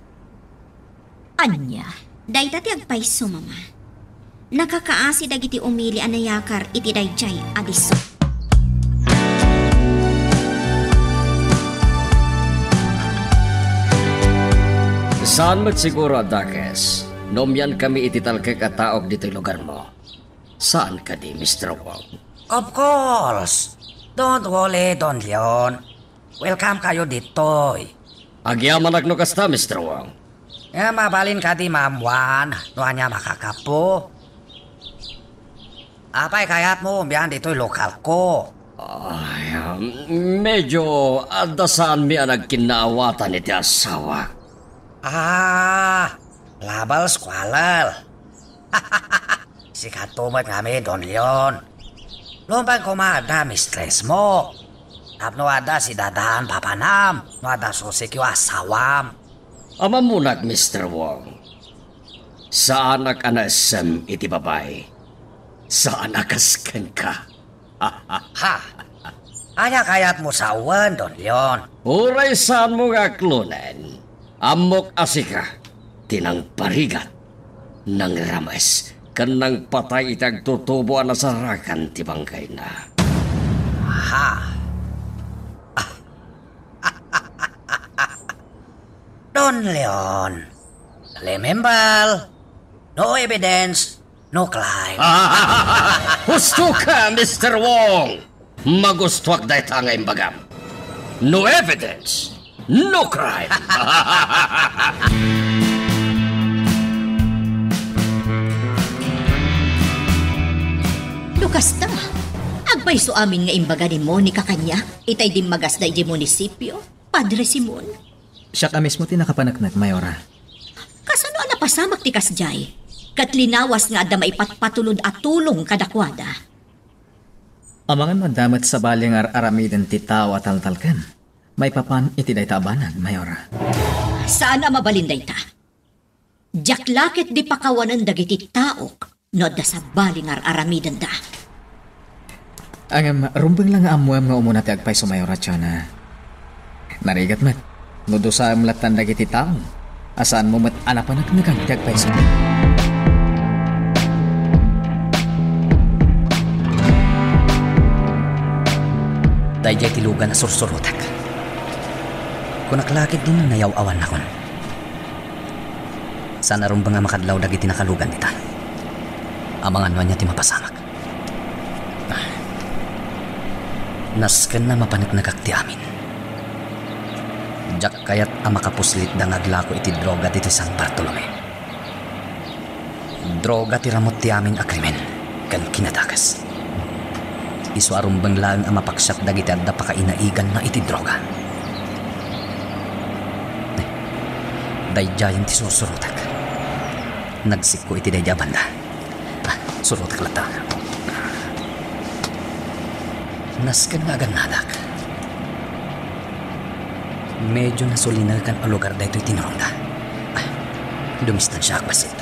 Ania? Dayta ti agpayso, Mama. Nakakaasi dagiti umili a nayakar iti daydiay a disso. Saan met siguro a dakes no umiankami iti talkek a taok ditoy lugarmo. Saan kadi, Mister Wong? Of course. Don't worry, Don Leon. Welcome kayo ditoy. Agyamanak no kasta, Mister Wong. Eh, mabalin kadi maammuan no ania makakapo? Apay kayatmo umian ditoy lokalko? Ay, um, medyo adda saanmi a nagkinnaawatan iti asawak. Ah, labal squalal. Sikato met ngamin, Don Leon. Lumban koma adda mistress mo. Tapno adda si dadan papanam, no adda susikyo a sawam. Amammunak, Mister Wong. Saanak a naessem iti babai. Saan a kas kenka. Ha? Ania kayatmo sawen, Don Leon? Uray saanmo nga aklonen, ammok a sika ti nangparigat, nangrames, ken nangpatay iti agtutubo a nasarakan ti bangkayna. Ha? Don Leon, remember, no evidence, no crime. Husto ka, Mister Wong! Magustuak dayta nga imbagam. No evidence, no crime. No kasta, agpayso amin nga imbaga ni Monica kaniak itay dimmagasda idiay munisipio, Padre Simon? Siak a mismo ti nakapaneknek, Mayora. Kasano a napasamak ti kasdiay? Ket linawas nga adda maipatpatulod a tulong kadakuada. Amangan no adda met sabali nga ar-aramiden ti tao a taltalken maipapan iti dayta a banag, Mayora. Saan a mabalin dayta. Diak la ketdi pakawanen dagiti taok no adda sabali nga ar-aramidenda. Ngem rumbeng la nga ammoem nga umuna ti agpayso, Mayora Chona. Narigat met no dusaem lattan dagiti tao a saanmo met a napaneknekan ti agpayso. Daydiay ti lugan a sursurotek. Kunak la ketdi no nayaw-awannakon. Saan a rumbeng a makadlaw dagiti nakalugan dita. Amangan no ania ti mapasamak. Nasken a mapaneknekak ti amin. Diak kayat a makapuslitda nga aglako iti droga ditoy San Bartolome. Droga ti ramut ti amin a krimen ken kinadakes. Isu a rumbeng laeng a mapaksiat dagiti adda pakainaiganna iti droga. Daydiayen ti sursurotek. Nagsikko iti daydi a banda. Ah, surotek latta. Nasken nga agannadak. Medyo nasulinekan a lugar daytoy tinurongda. Ah, dumistansiaak bassit.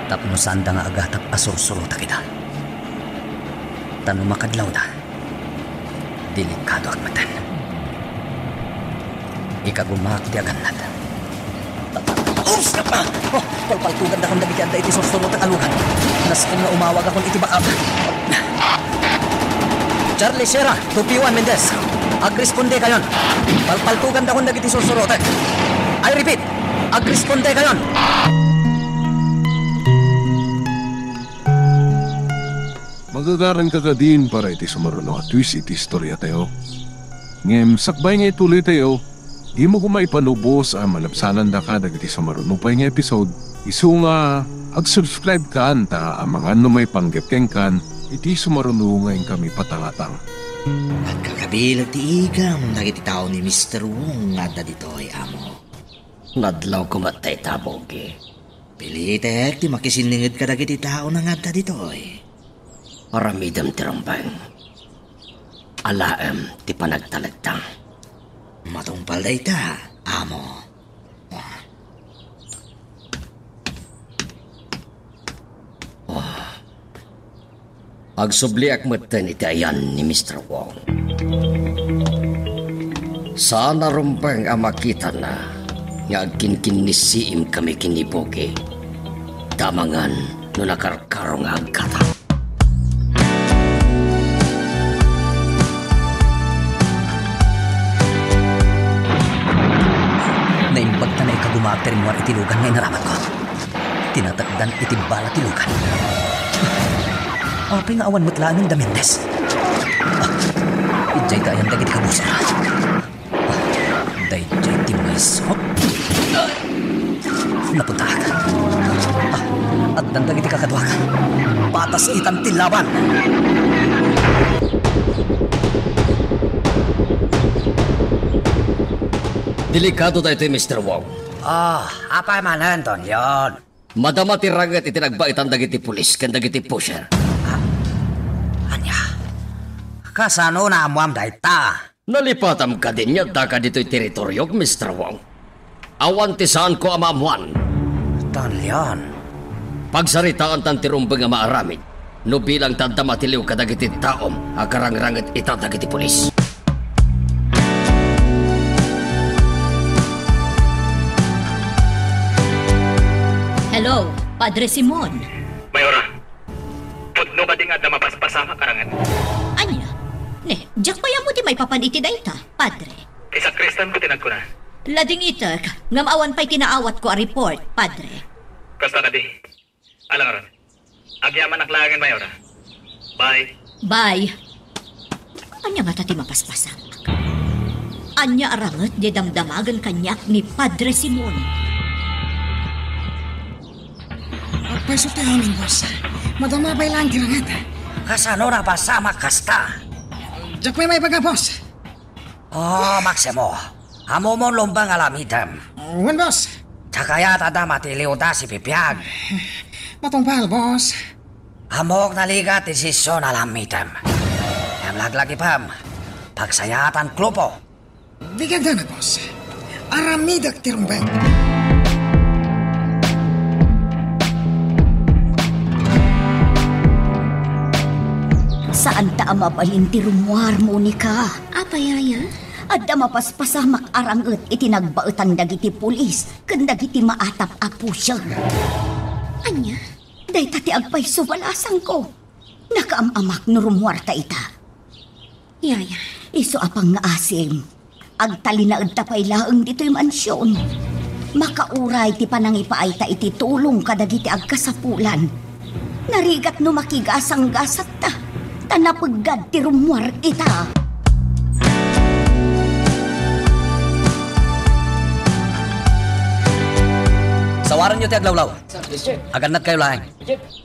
Tapno saanda nga agatap a sursurotak ida. Ta no makadlawda, delikadoak meten. Ikagumaak ti agannad. Oops! Oh, palpaltugandakon dagiti adda iti sursurotak a lugar. Nasken nga umawagakon iti backup. Charlie Sierra to P one Mendez. Agrespondekayon. Palpaltugandakon dagiti sursurotak. I repeat, agrespondekayon. Magagaranka kadin para iti sumaruno a twist iti istoriatayo. Ngem sakbay nga ituloytayo, dimo koma ipalubos a malabsanandaka dagiti sumaruno pay nga episode. Isu nga ag-subscribe kan ta amangan no maipanggep kenkan iti sumaruno nga inkami patangatang. Agkakabileg ti igam dagiti tao ni Mister Wong nga adda ditoy, amo. Nadlaw koma dayta, Bogi. Pilitek ti makisinninged kadagiti tao nga adda ditoy. Aramidem ti rumbeng. Alaem ti panagtalekda. Matungpal dayta, amo. Agsubliak metten iti ayan ni Mister Wong. Saan a rumbeng a makitana nga agkinkinnisiimkami ken ni Pogi. Damangan no nakarkaro nga agkata. Naimbag ta naikaguma ti rimmuar iti lugan nga inaramatko. Tinatakdan iti bala ti lugan. Apay nga awan met laeng da Mendez? Ah, idiay ta ayan dagiti kabusor. Ah, daydiay ti maysa. Napuntaak. Ah, addan dagiti kakaduak. Patas itan ti laban. Delikado daytoy, Mister Wong. Ah, apay manen, Don Leon? Madama ti ranget iti nagbaetan dagiti pulis ken dagiti pusher. Ah, ania? Kasano naammuam dayta? Nalipatam kadi nga addaka ditoy teritoriok, Mister Wong? Awan ti saanko a maammuan. Don Leon. Pagsaritaantan ti rumbeng a maaramid. No bilang ta adda matiliw kadagiti taom a karangranget ita dagiti pulis. Hello, Padre Simon. Mayora, pudno kadi nga adda mapaspasamak a ranget? Ania? Ne, diak pay ammo ti maipapan iti dayta, Padre. Ti sakristanko ti nagkuna. Ladingitek, ngem awan pay ti naawatko a report, Padre. Kasta kadi. Ala ngarud. Agyamanak laengen, Mayora. Bye. Bye. Ania ngata ti mapaspasamak? Ania a ranget ti damdamagen kaniak ni Padre Simon? Agpayso ti amin, boss. Madama pay laeng ti ranget. Kasano napasamak kasta? Diak pay maibaga, boss. Oh, Maximo. Ammom a rumbeng a aramidem? Wen, boss. Diak kayat adda matiliwda sibibiag. Matungpal, boss. Ammok naligat ti desisyon a aramidem. Ngem laglagipem, pagsayaatan grupo. Di kadanak, boss. Aramidek ti rumbeng. Saanta a mabalin ti rummuar, Monica. Apay, Yaya? Adda mapaspasamak a ranget iti nagbaetan dagiti pulis ken dagiti maatap a pusher. Ania? Dayta ti agpayso balasangko. Nakaam-amak no rummuarta ita. Yaya. Isu a pangngaasim, agtalinaedta pay laeng ditoy mansion. Makauray ti panangipaayta iti tulong kadagiti agkasapulan. Narigat no makigasanggasatta, ta napeggad ti rummuar ita. Sawarenyo ti aglawlaw. Agannadkayo laeng.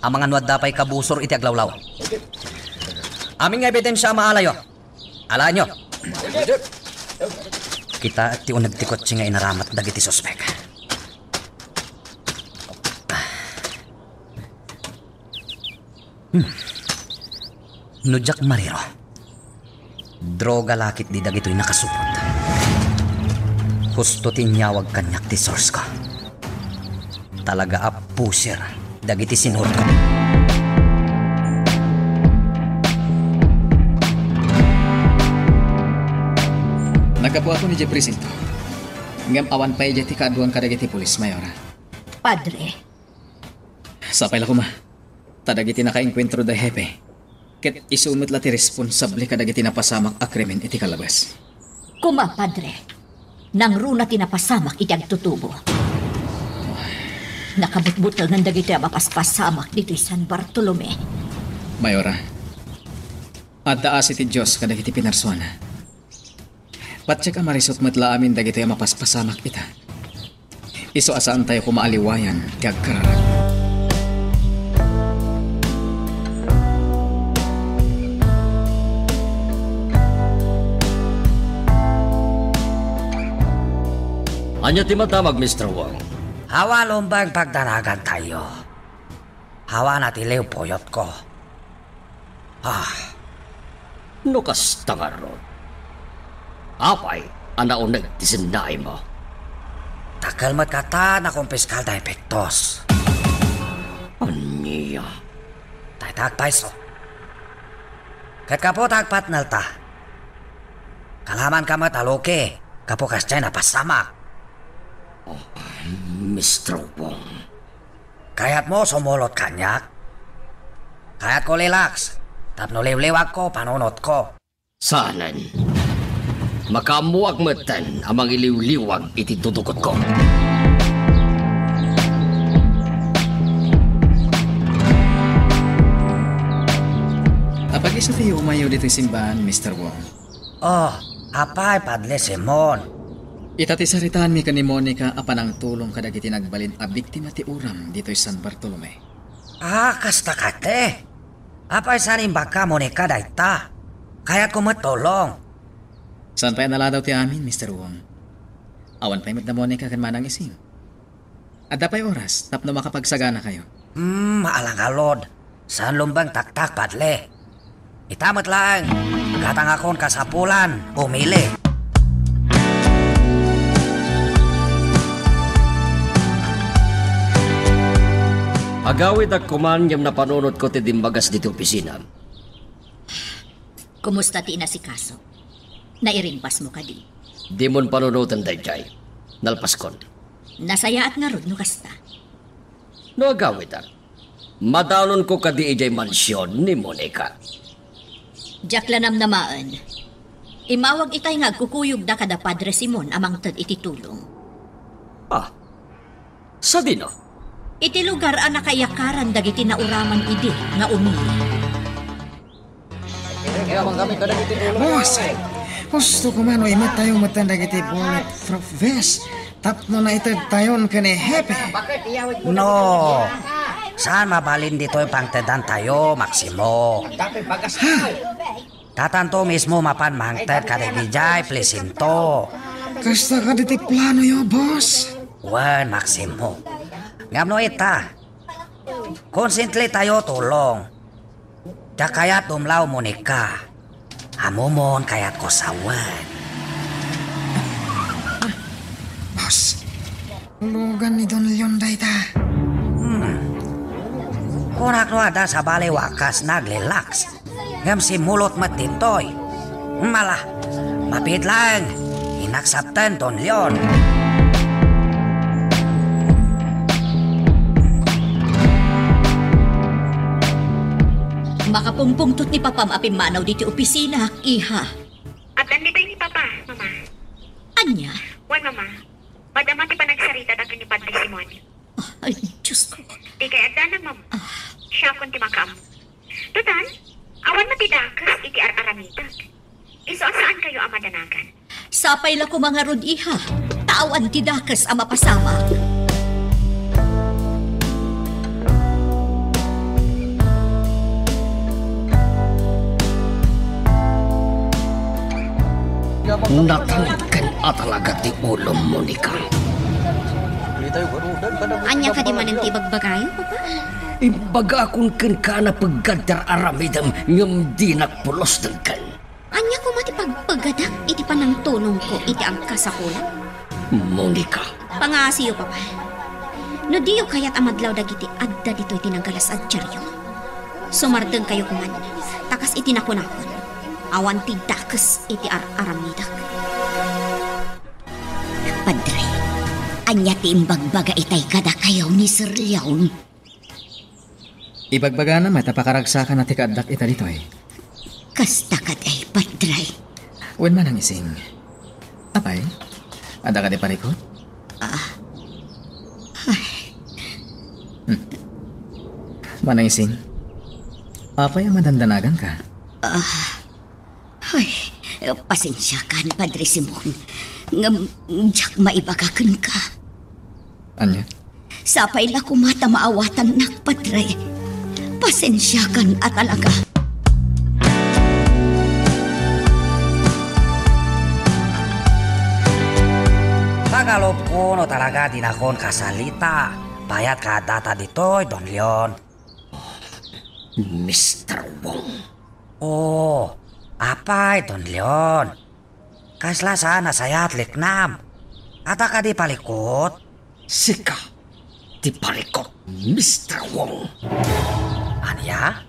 Amangan no adda pay kabusor iti aglawlaw. Amin nga ebidensia a maalayo. Alaenyo. Kitaek ti uneg ti kotse nga inaramat dagiti suspek. Hmm. No diak mariro, droga la ketdi dagitoy nakasupot. Husto ti inyawag kaniak ti source ko. Talaga a pusher dagiti sinuot ko. Naggapuakon idiay presinto. Ngem awan pay idiay ti kaaduan kadagiti pulis, Mayora. Padre. Sapay la koma. Ta dagiti nakaenkuentro da Hepe, ket isu met la ti responsable kadagiti napasamak a krimen iti kalabas. Koma, Padre. Nangruna ti napasamak iti agtutubo. Nakabutbutengen dagiti a mapaspasamak ditoy San Bartolome. Mayora, adda asi ti Dios kadagiti pinarsuana. Patiek a marisut met la amin dagitoy a mapaspasamak ita. Isu a saantayo koma a liwayan ti agkararag. Ania ti madamag, Mister Wong? Awan rumbeng pagdanagantayo. Awan a ti liw puyotko. Ah. No kasta ngarud, apay a nauneg ti sennaaymo? Dakkel met kata nakumpiskal da Invictus. Ania? Dayta agpayso. Ket gapu ta agpatnelta, kalamanka met a luki gapu kasdiay napasamak. Oh, Mister Wong. Kayatmo sumulot kaniak? Kayatko lilaks tapno liwliwagko panunotko. Saanen. Makaammoak metten a mangiliwliwag iti dudukotko. Apag-isu ti umayyo ditoy simbaan, Mister Wong? Oh, apay, Padre Simon? Ita ti saritaanmi ken ni Monica a panangtulong kadagiti nagbalin a biktima ti uram ditoy San Bartolome. Ah, kasta kadi. Apay saan imbagka, Monica, dayta? Kayatko met tulong. Saan pay a naladaw ti amin, Mister Wong. Awan pay met da Monica ken Manang Ising. Adda pay oras tapno makapagsaganakayo. Hmm, maalangalod. Saan lumbeng taktak, Padre. Ita met laeng, gatangakon kasapulan, umili. Agawidak koman ngem napanunotko ti dimmagas ditoy opisina. Kumusta ti inasikaso? Nairingpasmo kadi? Dimon panunoten daydiay. Nalpaskon. Nasayaat ngarud no kasta. No agawidak, madanonko kadi idiay mansion ni Monica. Diak la namnamaen. Immawag itay nga agkukuyogda kada Padre Simon a mangted iti tulong. Ah, sadino? Iti lugar a nakaiyakaran dagiti nauraman idi nga umili. Boss, gusto ko man no imattayo metten dagiti bulletproof vest tapno naitedtayon ken ni Hepe. No, saan mabalin ditoy pangtedantayo, Maximo. Ha? Tatanto mismo mapan mangted kadagijay presinto. Kasta kadi ti planoyo, boss? Wen, Maximo. Ngem no ita, konsentritayo tulong. Diak kayat dumlaw, Monica. Ammomon, kayatko sawen. Boss, lugan ni Don Leon dayta. Hmm. Kunak no adda sabali wakas naglilaks. Ngem simmulot met ditoy. Mala, mabiit laeng. Inaksapten, Don Leon. Makapungpungtot ni Papam a pimmanaw ditoy opisina, iha. Addan ditoy ni Papa, Mama. Ania? Wen, Mama. Madama ti panagsarita dagiti ni Padre Simon. Ah, ay, Diyos ko. Di kay adda nang Mama. Ah. Siakon ti makaammo. Total, awan met ti dakes iti ar-aramidek. Isu a saankayo a madanagan. Sapay la koma ngarud, iha, ta awan ti dakes a mapasamak. Natalek ken a talaga ti ulom, Monica. Ania kadi manen ti ibagbagayo, Papa? Imbagakon kenka a napeggad ti ar-aramidem ngem dinak pulos denggen. Ania koma ti pagpeggadak iti panangtunongko iti agkasapulan? Monica. Pangaasiyo, Papa. No diyo kayat a madlaw dagiti adda ditoy ti nagalas a diario, sumardengkayo koman, ta kas iti nakunakon, awan ti dakes iti ar-aramidek. Padre, ania ti imbagbaga itay kadakayo ni Sir Leon? Ibagbagana met a pakaragsakanna ti kaaddak ita ditoy. Kasta kadi, Padre. Wen, Manang Ising. Apay, adda kadi parikut? Ah. Ay. Hmm. Manang Ising, apay a madandanaganka? Ah. Ay, pasensiakan, Padre Simon. Ngem, diak maibaga kenka. Ania? Sapay la koma ta maawatannak, Padre. Pasensiakan a talaga. Makalupko no talaga dinakon kasalita. Payat ka data ditoy, Don Leon. Mister Wong. Oh, apay, Don Leon? Kasla saan a sayaat liknam? Adda kadi parikut? Sika ti parikut, Mister Wong. Ania?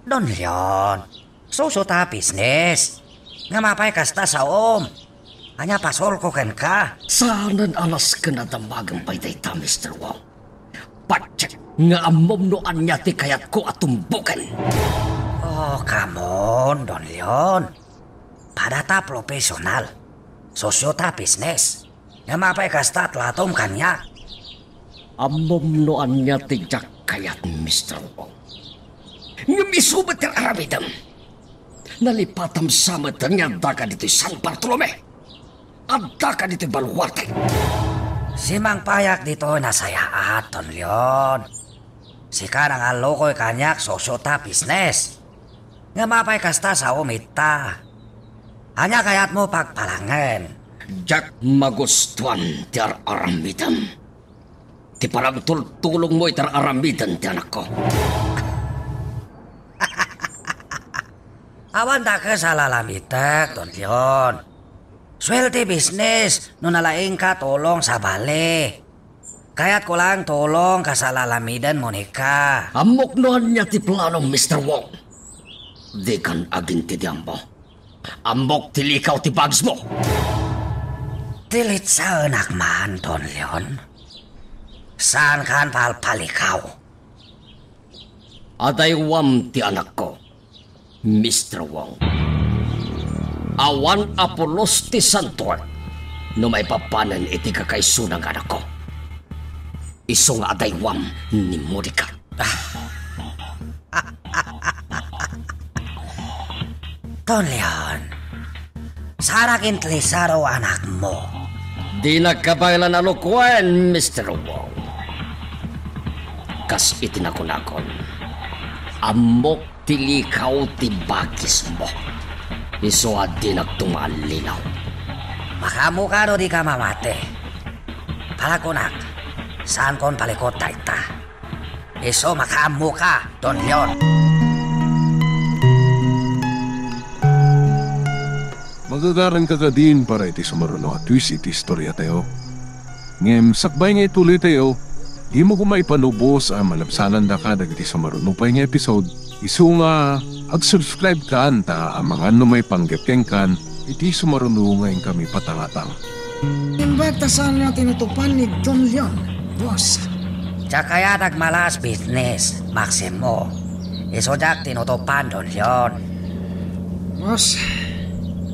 Don Leon, sosio ta business. Ngem apay kasta saom? Ania pasurko kenka? Saanen a nasken a damagem pay dayta, Mister Wong. Patiek nga ammom no ania ti kayatko a tumboken. Oh, come on, Don Leon. Padata professional. Sosio ta business. Ngem apay kasta a tlatom kaniak? Ammom no ania ti diak kayat, Mister Wong. Ngem isu met ti aramidem. Nalipatam sa met nga addaka ditoy San Bartolome. Addaka ditoy baluarte. Simangpayak ditoy nasayaat, Don Leon. Sika nangallukoy kaniak sosio ta business. Ngem apay kasta saom ita? Ania kayatmo pagpalangen? Diak magustuan ti ar-aramidem. Ti panagtultulongmo iti ar-aramiden ti anakko. Awan dakes a lalamitek, Don Leon. Suwerte business no nalaingka tulong sabali. Kayatko laeng tulong kas a lalamiden, Monica. Ammok no ania ti planom, Mister Wong. Dikan agintidiammo. Ammok ti likaw ti bagismo. Ti litsaenak man, Don Leon. Saankan palpalikaw. Adaywam ti anakko, Mister Wong. Awan a pulos ti santuek no maipapanen iti kakaisuna nga anakko. Isu nga adaywam ni Monica. Don Leon, saanak intlisaro anakmo. Dinak kabaelan a lukuen, Mister Wong. Kas iti nakunakon, ammok ti likaw ti bagismo. Isu a dinak tumallilaw. Makaammoka no dika mamati. Palakunak, saankon palikut dayta. Isu makaammoka, Don Leon. Magagaranka kadin para iti sumaruno a twist iti istoriatayo. Ngem sakbay nga ituloytayo, dimo koma ipanubos a malabsanandaka dagiti sumaruno pay nga episode. Isu nga ag-subscribe kan ta amangan no maipanggep kenkan iti sumaruno nga inkami patangatang. Imbag ta saan nga tinutopan ni Don Leon, boss. Diak kayat agmalas business, Maximo. Isu diak tinutopan, Don Leon. Boss.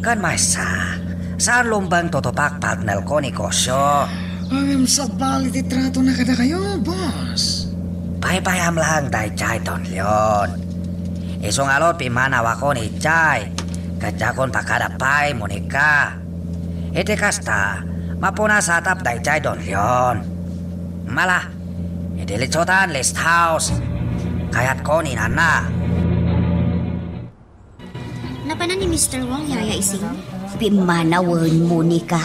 Kan maysa, saan lumbeng tutupak partner ko negosyo. Ngem sabali ti trato na kadakayo, boss. Paypayam lang daydiay, Don Leon. Isu ngarud, pimmanawakon idiay, ket diakon pakada pay, Monica. Iti kasta, mapuna satap daydiay, Don Leon. Mala, idi litsutan, list house. Kayatko ni Nana. Napanan ni Mister Wong, Yaya Ising? Pimmanawen, Monica.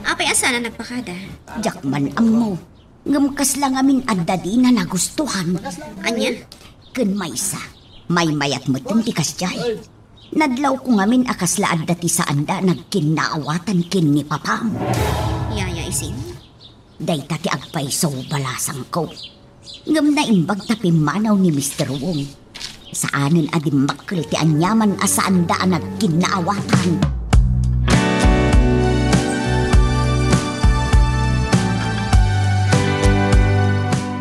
Apay a saan a nagpakada? Diak man ammo. Ngem kasla ngamin adda dina nagustuhan. Ania? Ken maysa, maymayat metten ti kasdiay. Nadlawko ngamin a kasla adda ti saanda a nagkinnaawatan ken ni papam. Yaya Ising? Dayta ti agpayso, balasangko. Ngem naimbag ta pimmanaw ni Mister Wong. Saanen a dimmakkel ti aniaman a saanda a nagkinnaawatan.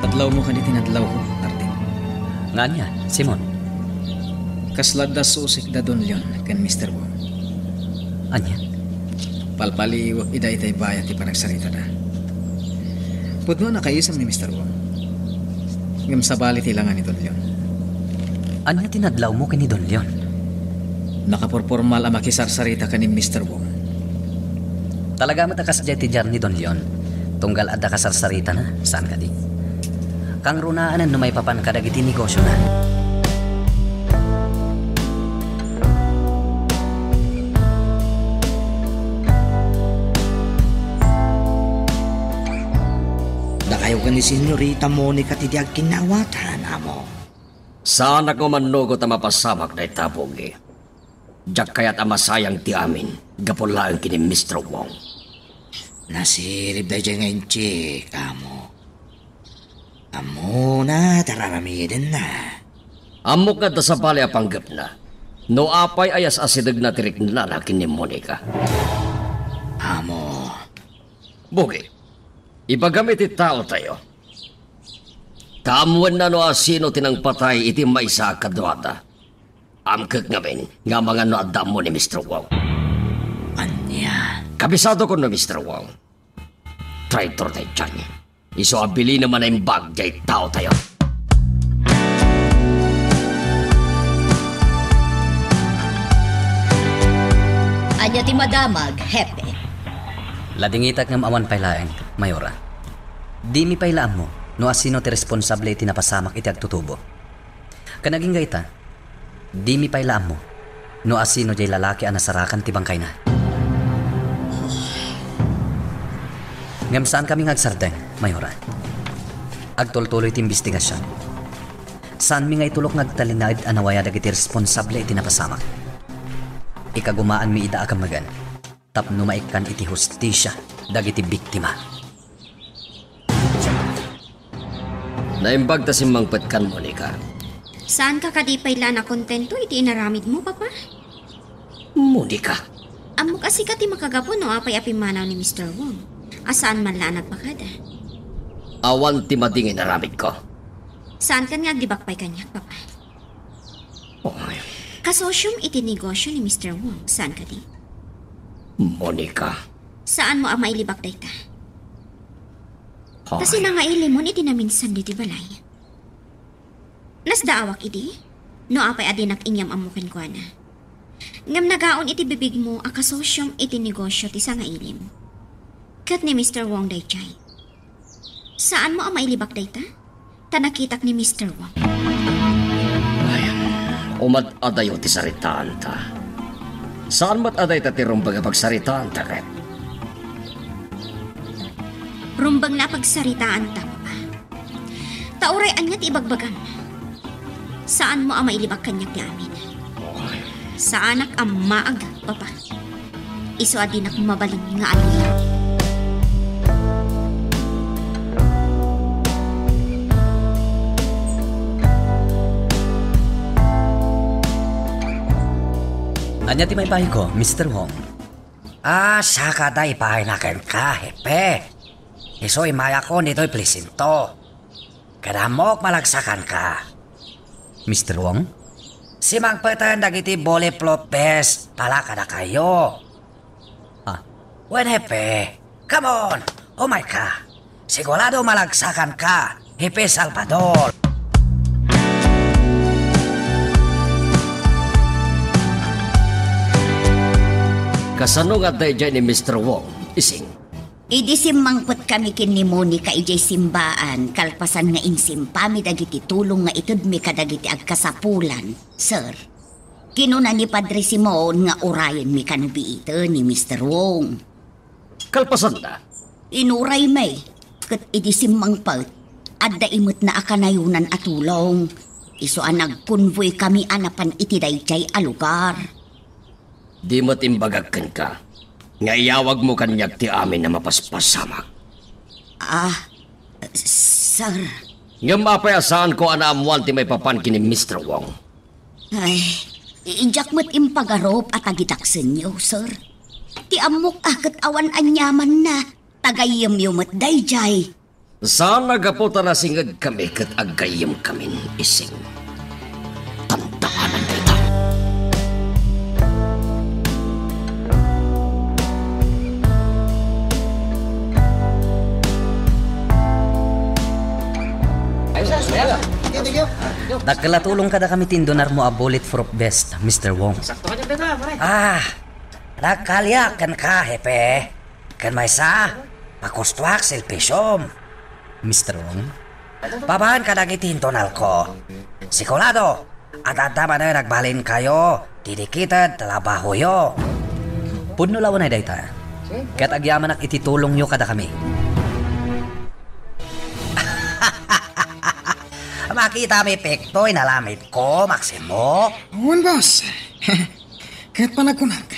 Adlawmo ken iti nadlawko, Arden. Nga ania, Simon? Kasla adda susik da Don Leon ken Mister Wong. Ania? Palpaliiwek ida itay bayat ti panagsaritada. Pudno a nakaisem ni Mister Wong. Ngem sabali ti langa ni Don Leon. Ania ti nadlawmo ken ni Don Leon? Nakapurpormal a makisarsarita ken ni Mister Wong. Talaga met a kasdiay ti diar ni Don Leon. Tunggal adda kasarsaritana, saan kadi? Kangrunaanen no maipapan kadagiti negosiona. Dakayo ken ni Senyorita Monica ti di agkinnaawatan, amo. Saanak nga mannugot a mapasamak dayta a bugi. Diak kayat a masayang ti amin gapu laeng ken ni Mister Wong. Nasirib daydiay nga inchik, amo. Ammona ti ar-aramidenna. Ammok nga adda sabali a panggepna. No apay a yas-asidegna ti riknana ken ni Monica. Amo. Bugi, ibagam iti taotayo. Ta ammoenna no asino ti nangpatay iti maysa a kaduada. Amkek ngamin nga amangan no adda ammo ni Mister Wong. Ania? Kabisadokon no Mister Wong. Traitor daydiay. Isu a bilinem a naimbag diay taotayo. Ania ti madamag, Hepe? Ladingitak ngem awan pay laeng, Mayora. Dimi pay la ammo no asino ti responsable iti napasamak iti agtutubo. Ken agingga ita, dimi pay la ammo no asino diay lalaki a nasarakan ti bangkayna. Ngem saankami nga agsardeng, Mayora. Agtultuloy ti imbestigasion. Saanmi nga itulok nga agtalinaed a nawaya dagiti responsable iti napasamak. Ikagumaanmi ida a kammegen tapno maikkan iti hustisia dagiti biktima. Naimbag ta simmangpetkan, Monica. Saanka kadi pay la nakontento iti inaramidmo, Papa? Monica. Ammok a sika ti makagapu no apay a pimmanaw ni Mister Wong, a saan man la a nagpakada. Awan ti madi nga inaramidko. Saankan nga aglibak pay kaniak, Papa? Oy. Kasosiom iti negosio ni Mister Wong, saan kadi? Monica. Saanmo a mailibak dayta? Oy. Ta sinangailimon iti naminsan ditoy balay. Nasdaawak idi, no apay a dinak inyam-ammo kenkuana. Ngem nagaon iti bibigmo a kasosiom iti negosio ti sangailim. Ket ni Mister Wong daydiay. Saanmo a mailibak dayta? Ta nakitak ni Mister Wong. Ay, umad-adayo ti saritaanta. Saan met a dayta ti rumbeng a pagsaritaanta ket? Rumbeng a pagsaritaanta, Papa. Ta uray ania ti ibagbagam? Saanmo a mailibak kaniak ti amin. Saanak a maag, Papa. Isu a dinak mabalin nga allilaw. Ania ti maipahiko, Mister Wong? Ah, saka da ipahina kenka, Hepe. Isu imayakon ditoy presinto. Ket ammok malagsakanka. Mister Wong? Simangpeten dagiti bulletproof vest pala kadakayo. Ah. Wen, Hepe, come on, umayka. Sigurado malagsakanka, Hepe Salvador. Kasano nga adda idiay ni Mister Wong, Ising? Idi simmangpetkami ken ni Monica idiay simbaan, kalpasan nga insimpami dagiti tulong nga itedmi kadagiti agkasapulan, sir, kinuna ni Padre Simon nga urayenmi kano biiten ni Mister Wong. Kalpasanna? Inuraymi, ket idi simmangpet, adda imetna a kanayonan a tulong. Isu a nagkonvoykami a napan iti daydiay a lugar. Di met imbagak kenka nga iyawagmo kaniak ti amin a mapaspasamak. Ah, sir. Ngem apay a saanko a naammoan ti maipapan ken ni Mister Wong? Ay, diak met impagarup a tagidaksenyo, sir. Ti ammok a ket awan aniamanna, ta gayyemyo met daydiay. Saan a gapu ta nasingedkami ket aggayyemkamin, Ising. Tandaanan dayta. Dakkel a tulong kadakami ti indunarmo a bulletproof vest, Mister Wong. Ah, nagkaliak kenka, Hepe. Ken maysa, pakustoak silpisiom. Mister Wong? Babaen kadagiti indunarko. Sigurado, adda manen agbalinkayo ti dikited trabahoyo. Pudno la unay dayta. Ket agyamanak iti tulongyo kadakami. Makitami pektoy nalamit ko, Maximo. Wen, boss. Ket panagkunak,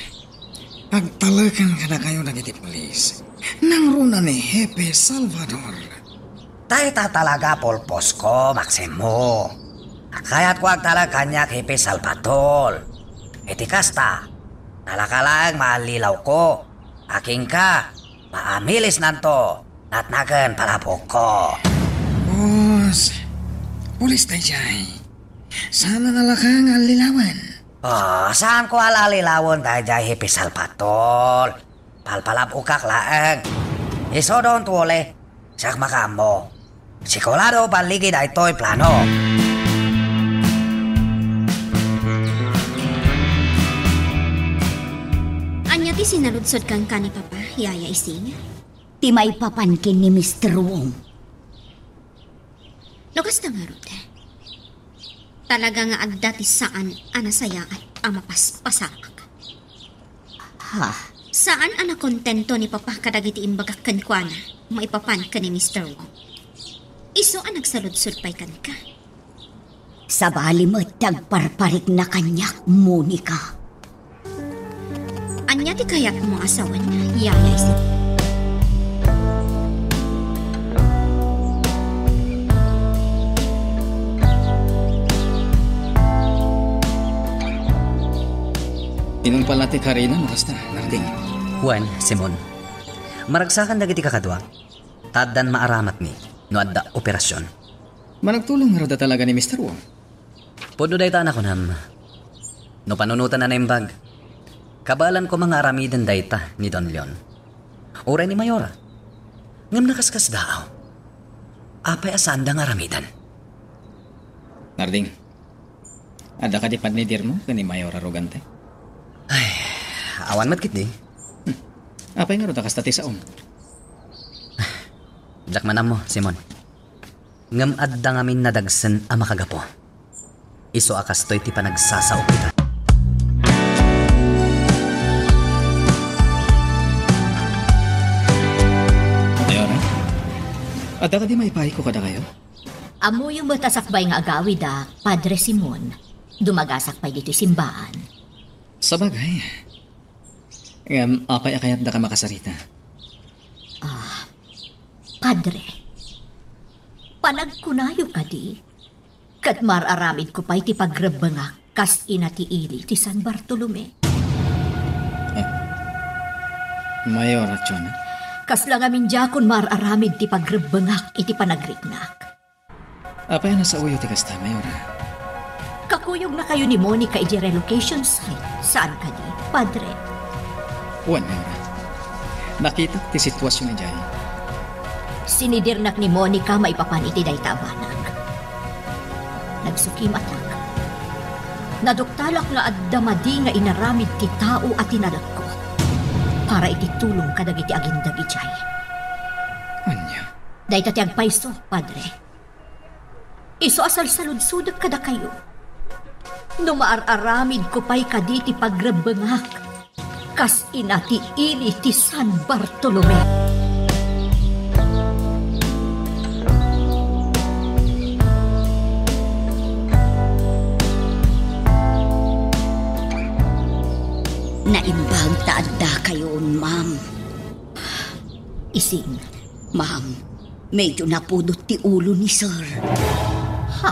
agtaleken kadakayo dagiti pulis. Nangruna ni Hepe Salvador. Dayta talaga pulposko, Maximo. Kayatko agtalek kaniak, Hepe Salvatore. Iti kasta, nalaka laeng maallilawko. Akinka, maamilisnanto, natnaken palabokko. Boss, pulis daydiay. Saan a nalaka nga allilawen? Oh, saanko a allilawen daydiay, Hepe Salvatore. Palpalabokak laeng. Isodon tuoli. Siak makaammo. Sigurado balligi daytoy plano. Ania ti sinaludsod kenka ni Papa, Yaya Ising? Ti maipapan ken ni Mister Wong. No kasta ngarud, talaga nga adda ti saan a nasayaat a mapaspasamak. Ha? Saan a nakontento ni Papa kadagiti imbagak kenkuana maipapan ken ni Mister Wong. Isu a nagsaludsod pay kenka. Sabali met ti agparparikna kaniak, Monica. Ania ti kayatmo a sawen, Yaya Ising? Inungpal la ti karina no kasta, Narding. Wen, Simon. Maragsakan dagiti kakaduak, ta addan maaramatmi no adda operasion. Managtulong ngarud talaga ni Mister Wong? Pudno dayta a nakunam. No panunoten a naimbag, kabaelan koma nga aramiden dayta ni Don Leon. Uray ni Mayora. Ngem nakaskasdaaw. Apay a saanda nga aramiden? Narding, adda kadi pannidirmo ken ni Mayora Rogante? Ay, awan met ketdi. Hmm. Apay ngarud a kasta ti saom? Diak man ammo, Simon. Ngem adda ngamin nadagsen a makagapu. Isu a kastoy ti panagsasao kita. Ayona, adda kadi maipayko kadakayo? Ammoyo met a sakbay nga agawidak, Padre Simon. Dumagasak pay ditoy simbaan. Sabagay. Ngem apay a kayatdak a makasarita? Ah, Padre, panagkunayo kadi ket mar-aramidko pay ti pagrebbengak kas ina ti ili ti San Bartolome. Ah, Mayora Chona? Kasla ngamin diakon mar-aramid ti pagrebbengak iti panagriknak. Apay a nasaoyo ti kasta, Mayora? Kakuyognakayo ni Monica idiay relocation site, saan kadi, Padre? Wen, Mayora. Nakitak ti situasion idiay. Sinidirnak ni Monica maipapan iti dayta a banag. Nagsukimatak. Naduktalak nga adda madi nga inaramid ti tao a tinalekko para iti tulong kadagiti agindeg idiay. Ania? Dayta ti agpayso, Padre. Isu a salsaludsodek kadakayo, no maar-aramidko pay kadi ti pagrebbengak kas ina ti ili ti San Bartolome. Naimbag ta addakayon, ma'am. Ising. Ma'am, medyo napudot ti ulo ni Sir. Ha?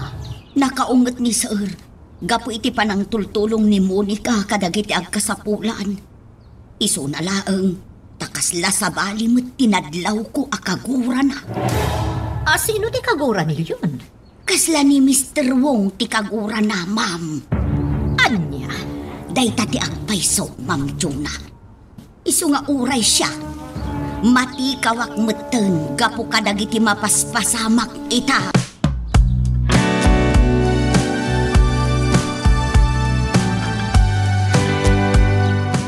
Nakaunget ni Sir gapu iti panangtultulong ni Monica kadagiti agkasapulan. Isuna laeng, ta kasla sabali met ti nadlawko a kagurana. A sino ti kagura ni Leon? Kasla ni Mister Wong ti kagurana, ma'am. Ania? Dayta ti agpayso, Ma'am Juna. Isu nga uray siya, matikawak metten gapu kadagiti mapaspasamak ita.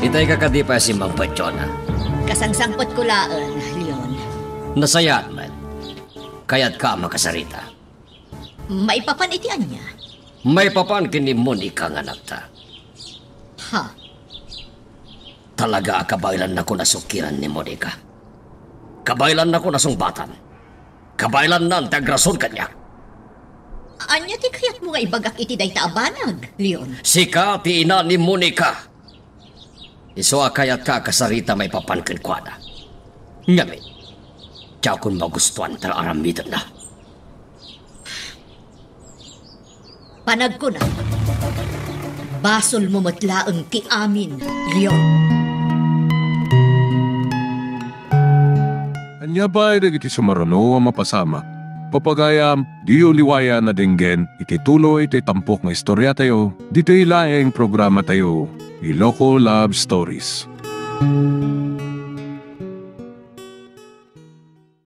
Itay ka kadi pay a simmangpet, Jonah? Kasangsangpetko laeng, Leon. Nasayaat met. Kayatka a makasarita. Maipapan iti ania? Maipapan ken ni Monica nga anakta. Ha? Talaga a kabaelannakon a sukiran ni Monica. Kabaelannakon a sungbatan. Kabaelannan ti agrason kaniak. Ania ti kayatmo nga ibagak iti dayta a banag, Leon? Sika ti ina ni Monica. Isu a kayatka a kasarita maipapan kenkuana. Ngamin, diakon magustuan ta aramidenna. a nagkuna, "Basolmo met laeng ti amin, Rio." Ania pay dagiti sumaruno a mapasamak? Papagayam, diyo liwayan a denggen iti tuloy ti tampok nga istoriatayo, ditoy laeng programatayo, Iloko Love Stories.